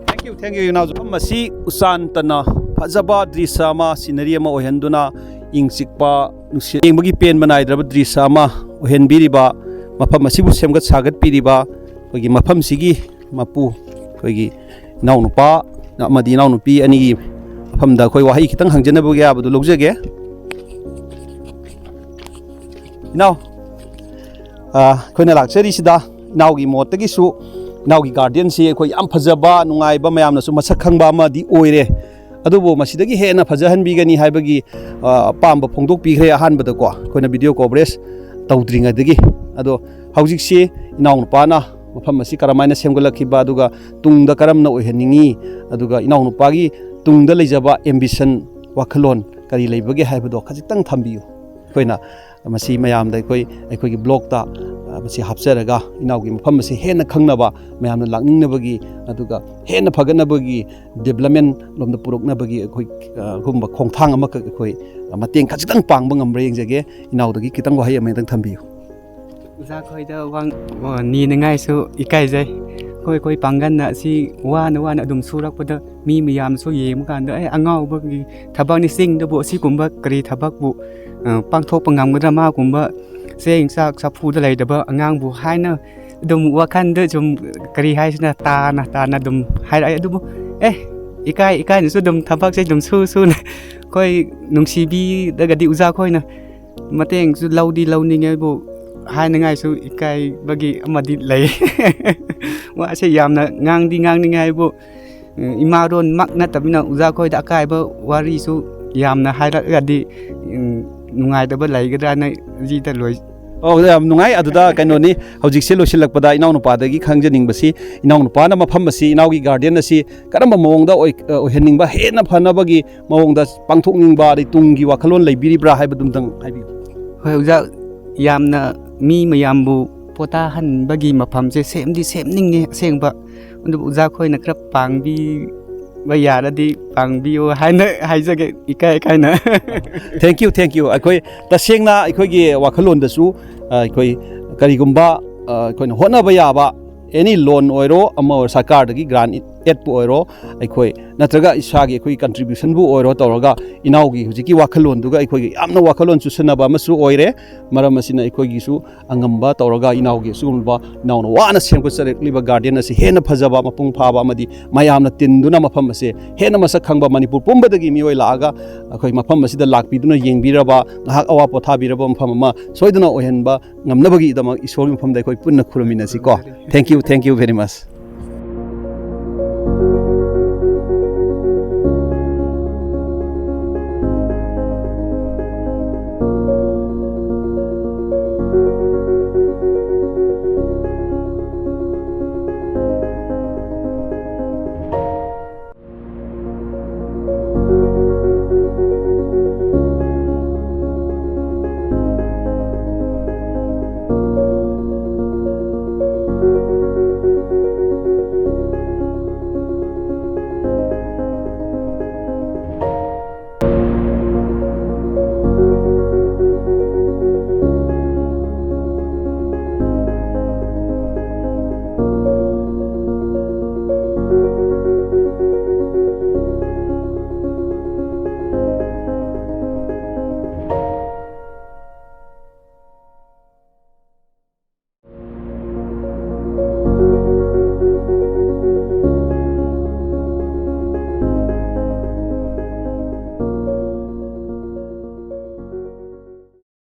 Thank you, thank you, ꯏꯅꯥꯎꯁꯨ꯫ ꯃꯐꯝ ꯑꯁꯤ ꯎꯆꯥꯟ ꯇꯅ ꯐꯖꯕ ꯗ꯭ꯔꯤꯁ ꯑꯃ, scenery ꯑꯃ ꯑꯣꯏꯍꯟꯗꯨꯅ, ꯏꯪ ꯆꯤꯛꯄ, ꯅꯨꯡꯁꯤꯠ ꯌꯦꯡꯕꯒꯤ ꯄꯦꯟꯕ ꯅꯥꯏꯗ꯭ꯔꯕ ꯗ꯭ꯔꯤꯁ ꯑꯃ ꯑꯣꯏꯍꯟꯕꯤꯔꯤꯕ, ꯃꯐꯝ ꯑꯁꯤꯕꯨ ꯁꯦꯝꯒꯠ ꯁꯥꯒꯠꯄꯤꯔꯤꯕ ꯑꯩꯈꯣꯏꯒꯤ ꯃꯐꯝꯁꯤꯒꯤ ꯃꯄꯨ, ꯑꯩꯈꯣꯏꯒꯤ ꯏꯅꯥꯎꯅꯨꯄꯥ ꯑꯃꯗꯤ ꯏꯅꯥꯎꯅꯨꯄꯤ ꯑꯅꯤꯒꯤ ꯃꯐꯝꯗ ꯑꯩꯈꯣꯏ ꯋꯥꯍꯩ ꯈꯤꯇꯪ ꯍꯪꯖꯅꯕꯒꯤ ꯌꯥꯕꯗꯨ ꯂꯧꯖꯒꯦ꯫ ꯏꯅꯥꯎ, ꯑ, ꯑꯩꯈꯣꯏꯅ ꯂꯥꯛꯆꯔꯤꯁꯤꯗ ꯏꯅꯥꯎꯒꯤ ꯃꯣꯠꯇꯒꯤꯁꯨ ꯏꯅꯥꯎꯒꯤ garden ꯁꯤ ꯑꯩꯈꯣꯏ ꯌꯥꯝ ꯐꯖꯕ, ꯅꯨꯡꯉꯥꯏꯕ, ꯃꯌꯥꯝꯅꯁꯨ ꯃꯁꯛ ꯈꯪꯕ ꯑꯃꯗꯤ ꯑꯣꯏꯔꯦ꯫ ꯑꯗꯨꯕꯨ ꯃꯁꯤꯗꯒꯤ ꯍꯦꯟꯅ ꯐꯖꯍꯟꯕꯤꯒꯅꯤ ꯍꯥꯏꯕꯒꯤ, ꯑ, ꯑꯄꯥꯝꯕ ꯐꯣꯡꯗꯣꯛꯄꯤꯈ꯭ꯔꯦ ꯑꯍꯥꯟꯕꯗꯀꯣ, ꯑꯩꯈꯣꯏꯅ video coverage ꯇꯧꯗ꯭ꯔꯤꯉꯩꯗꯒꯤ꯫ ꯑꯗꯣ ꯍꯧꯖꯤꯛꯁꯤ ꯏꯅꯥꯎꯅꯨꯄꯥꯅ ꯃꯐꯝ ꯑꯁꯤ ꯀꯔꯝꯍꯥꯏꯅ ꯁꯦꯝꯒꯠꯂꯛꯈꯤꯕ, ꯑꯗꯨꯒ ꯇꯨꯡꯗ ꯀꯔꯝꯅ ꯑꯣꯏꯍꯟꯅꯤꯡꯉꯤ, ꯑꯗꯨꯒ ꯏꯅꯥꯎꯅꯨꯄꯥꯒꯤ ꯇꯨꯡꯗ ꯂꯩꯖꯕ ambition, ꯋꯥꯈꯜꯂꯣꯟ ꯀꯔꯤ ꯂꯩꯕꯒꯦ ꯍꯥꯏꯕꯗꯣ ꯈꯖꯤꯛꯇꯪ ꯊꯝꯕꯤꯌꯨ꯫ ꯑꯩꯈꯣꯏꯅ ꯃꯁꯤ ꯃꯌꯥꯝꯗ ꯑꯩꯈꯣꯏ, ꯑꯩꯈꯣꯏꯒꯤ blog ꯇ, ꯑ, ꯃꯁꯤ ꯍꯥꯞꯆꯔꯒ ꯏꯅꯥꯎꯒꯤ ꯃꯐꯝ ꯑꯁꯤ ꯍꯦꯟꯅ ꯈꯪꯅꯕ, ꯃꯌꯥꯝꯅ ꯂꯥꯛꯅꯤꯡꯅꯕꯒꯤ, ꯑꯗꯨꯒ ꯍꯦꯟꯅ ꯐꯒꯠꯅꯕꯒꯤ, development ꯂꯣꯝꯗ ꯄꯨꯔꯛꯅꯕꯒꯤ ꯑꯩꯈꯣꯏ, ꯑ, ꯒꯨꯝꯕ ꯈꯣꯡꯊꯥꯡ ꯑꯃꯈꯛ ꯑꯩꯈꯣꯏ, ꯑ, ꯃꯇꯦꯡ ꯈꯖꯤꯛꯇꯪ ꯄꯥꯡꯕ ꯉꯝꯕ꯭ꯔꯥ ꯌꯦꯡꯖꯒꯦ꯫ ꯏꯅꯥꯎꯗꯒꯤ ꯈꯤꯇꯪ ꯋꯥꯍꯩ ꯑꯃꯇꯪ ꯊꯝꯕꯤꯌꯨ꯫ ꯑꯣꯖꯥ ꯈꯣꯏꯗ ꯋꯥ-, ꯋꯥ-, ꯅꯤꯅꯤꯡꯉꯥꯏꯁꯨ ꯏꯀꯥꯏꯖꯩ꯫ ꯑꯩꯈꯣꯏ, ꯑꯩꯈꯣꯏ ꯄꯥꯡꯒꯜꯅ ꯑꯁꯤ ꯋꯥꯅ ꯋꯥꯅ ꯑꯗꯨꯝ ꯁꯨꯔꯛꯄꯗ ꯃꯤ ꯃꯌꯥꯝꯁꯨ ꯌꯦꯡꯕ ꯀꯥꯟꯗ, "ꯑꯦ, ꯑꯉꯥꯎꯕꯒꯤ ꯊꯕꯛꯅꯤ, ꯆꯤꯡꯗꯕꯨ ꯑꯁꯤꯒꯨꯝꯕ ꯀꯔꯤ ꯊꯕꯛꯄꯨ, ꯑ, ꯄꯥꯡꯊꯣꯛꯄ ꯉꯝꯒꯗ꯭ꯔꯥ? ꯃꯥꯒꯨꯝꯕ ꯆꯦꯡ ꯆꯥꯛ ꯆꯐꯨꯗ ꯂꯩꯇꯕ ꯑꯉꯥꯡꯕꯨ" ꯍꯥꯏꯅ ꯑꯗꯨꯝ ꯋꯥꯈꯜꯗ ꯁꯨꯝ, ꯀꯔꯤ ꯍꯥꯏꯁꯤꯅ, ꯇꯥꯅ ꯇꯥꯅ ꯑꯗꯨꯝ ꯍꯥꯏꯔꯛꯑꯦ꯫ ꯑꯗꯨꯕꯨ, ꯑꯦ, ꯏꯀꯥꯏ ꯏꯀꯥꯏꯅꯁꯨ ꯑꯗꯨꯝ ꯊꯕꯛꯁꯦ ꯑꯗꯨꯝ ꯁꯨ ꯁꯨꯅ ꯑꯩꯈꯣꯏ ꯅꯨꯡꯁꯤꯕꯤꯔꯒꯗꯤ ꯑꯣꯖꯥ ꯈꯣꯏꯅ ꯃꯇꯦꯡꯁꯨ ꯂꯧꯗꯤ ꯂꯧꯅꯤꯡꯉꯦꯕꯨ, ꯍꯥꯏꯅꯤꯡꯉꯥꯏꯁꯨ ꯏꯀꯥꯏꯕꯒꯤ ꯑꯃꯗꯤ ꯂꯩ꯫ ꯋꯥꯁꯦ ꯌꯥꯝꯅ ꯉꯥꯡꯗꯤ ꯉꯥꯡꯅꯤꯡꯉꯦ ꯍꯥꯏꯕꯨ, ꯏꯃꯥꯔꯣꯟꯃꯛ ꯅꯠꯇꯕꯅꯤꯅ ꯑꯣꯖꯥ ꯈꯣꯏꯗ ꯑꯀꯥꯏꯕ ꯋꯥꯔꯤꯁꯨ ꯌꯥꯝꯅ ꯍꯥꯏꯔꯛꯑꯗꯤ, ꯎꯝ, ꯅꯨꯡꯉꯥꯏꯇꯕ ꯂꯩꯒꯗ꯭ꯔꯥꯅ ꯁꯤꯗ ꯂꯣꯏ ꯑꯣ, ꯌꯥꯝ ꯅꯨꯡꯉꯥꯏ꯫ ꯑꯗꯨꯗ ꯀꯩꯅꯣꯅꯤ, ꯍꯧꯖꯤꯛꯁꯦ ꯂꯣꯏꯁꯤꯜꯂꯛꯄꯗ ꯏꯅꯥꯎꯅꯨꯄꯥꯗꯒꯤ ꯈꯪꯖꯅꯤꯡꯕꯁꯤ, ꯏꯅꯥꯎꯅꯨꯄꯥꯅ ꯃꯐꯝ ꯑꯁꯤ, ꯏꯅꯥꯎꯒꯤ ꯒꯥꯔꯗꯦꯟ ꯑꯁꯤ ꯀꯔꯝꯕ ꯃꯑꯣꯡꯗ ꯑꯣꯏ-, ꯑꯣꯏꯍꯟꯅꯤꯡꯕ, ꯍꯦꯟꯅ ꯐꯅꯕꯒꯤ ꯃꯑꯣꯡꯗ ꯄꯥꯡꯊꯣꯛꯅꯤꯡꯕ, ꯑꯗꯩ ꯇꯨꯡꯒꯤ ꯋꯥꯈꯜꯂꯣꯟ ꯂꯩꯕꯤꯔꯤꯕ꯭ꯔꯥ ꯍꯥꯏꯕꯗꯨꯝꯇꯪ ꯍꯥꯏꯕꯤꯌꯨ꯫ ꯍꯣꯏ ꯑꯣꯖꯥ, ꯌꯥꯝꯅ ꯃꯤ ꯃꯌꯥꯝꯕꯨ ꯄꯣꯊꯥꯍꯟꯕꯒꯤ ꯃꯐꯝꯁꯦ ꯁꯦꯝꯗꯤ ꯁꯦꯝꯅꯤꯡꯉꯦ ꯑꯁꯦꯡꯕ, ꯑꯗꯨꯕꯨ ꯑꯣꯖꯥ ꯈꯣꯏꯅ ꯈꯔ ꯄꯥꯡꯕꯤꯕ ꯌꯥꯔꯗꯤ ꯄꯥꯡꯕꯤꯌꯣ ꯍꯥꯏꯅ ꯍꯥꯏꯖꯒꯦ ꯏꯀꯥꯏ ꯏꯀꯥꯏꯅ꯫ Thank you, thank you꯫ ꯑꯩꯈꯣꯏ ꯇꯁꯦꯡꯅ ꯑꯩꯈꯣꯏꯒꯤ ꯋꯥꯈꯜꯂꯣꯟꯗꯁꯨ, ꯑ, ꯑꯩꯈꯣꯏ ꯀꯔꯤꯒꯨꯝꯕ, ꯑ, ꯑꯩꯈꯣꯏꯅ ꯍꯣꯠꯅꯕ ꯌꯥꯕ, ꯑꯦꯅꯤ ꯂꯣꯟ ꯑꯣꯏꯔꯣ, ꯑꯃ ꯑꯣꯏꯔꯣ, ꯁꯔꯀꯥꯔꯗꯒꯤ ꯒ꯭ꯔꯥꯟ ꯑꯦꯗꯄꯨ ꯑꯣꯏꯔꯣ, ꯑꯩꯈꯣꯏ ꯅꯠꯇ꯭ꯔꯒ ꯏꯁꯥꯒꯤ ꯑꯩꯈꯣꯏꯒꯤ ꯀꯟꯇ꯭ꯔꯤꯕ꯭ꯌꯨꯁꯟꯕꯨ ꯑꯣꯏꯔꯣ ꯇꯧꯔꯒ, ꯏꯅꯥꯎꯒꯤ ꯍꯧꯖꯤꯛꯀꯤ ꯋꯥꯈꯜꯂꯣꯟꯗꯨꯒ ꯑꯩꯈꯣꯏꯒꯤ ꯌꯥꯝꯅ ꯋꯥꯈꯜꯂꯣꯟ ꯆꯨꯁꯟꯅꯕ ꯑꯃꯁꯨ ꯑꯣꯏꯔꯦ꯫ ꯃꯔꯝ ꯑꯁꯤꯅ ꯑꯩꯈꯣꯏꯒꯤꯁꯨ ꯑꯉꯝꯕ ꯇꯧꯔꯒ ꯏꯅꯥꯎꯒꯤ ꯑꯁꯤꯒꯨꯝꯂꯕ ꯏꯅꯥꯎꯅ ꯋꯥꯅ ꯁꯦꯝꯒꯠꯆꯔꯛꯂꯤꯕ ꯒꯥꯔꯗꯦꯟ ꯑꯁꯤ ꯍꯦꯟꯅ ꯐꯖꯕ, ꯃꯄꯨꯡ ꯐꯥꯕ ꯑꯃꯗꯤ ꯃꯌꯥꯝꯅ ꯇꯤꯟꯗꯨꯅ ꯃꯐꯝ ꯑꯁꯦ ꯍꯦꯟꯅ ꯃꯁꯛ ꯈꯪꯕ, ꯃꯅꯤꯄꯨꯔ ꯄꯨꯝꯕꯗꯒꯤ ꯃꯤꯑꯣꯏ ꯂꯥꯛꯑꯒ ꯑꯩꯈꯣꯏ ꯃꯐꯝ ꯑꯁꯤꯗ ꯂꯥꯛꯄꯤꯗꯨꯅ ꯌꯦꯡꯕꯤꯔꯕ, ꯉꯥꯏꯍꯥꯛ ꯑꯋꯥ ꯄꯣꯊꯥꯕꯤꯔꯕ ꯃꯐꯝ ꯑꯃ ꯁꯣꯏꯗꯅ ꯑꯣꯏꯍꯟꯕ ꯉꯝꯅꯕꯒꯤꯗꯃꯛ ꯏꯁꯣꯔꯒꯤ ꯃꯐꯝꯗ ꯑꯩꯈꯣꯏ ꯄꯨꯟꯅ ꯈꯨꯔꯨꯝꯃꯤꯟꯅꯁꯤꯀꯣ꯫ Thank you, thank you very much꯫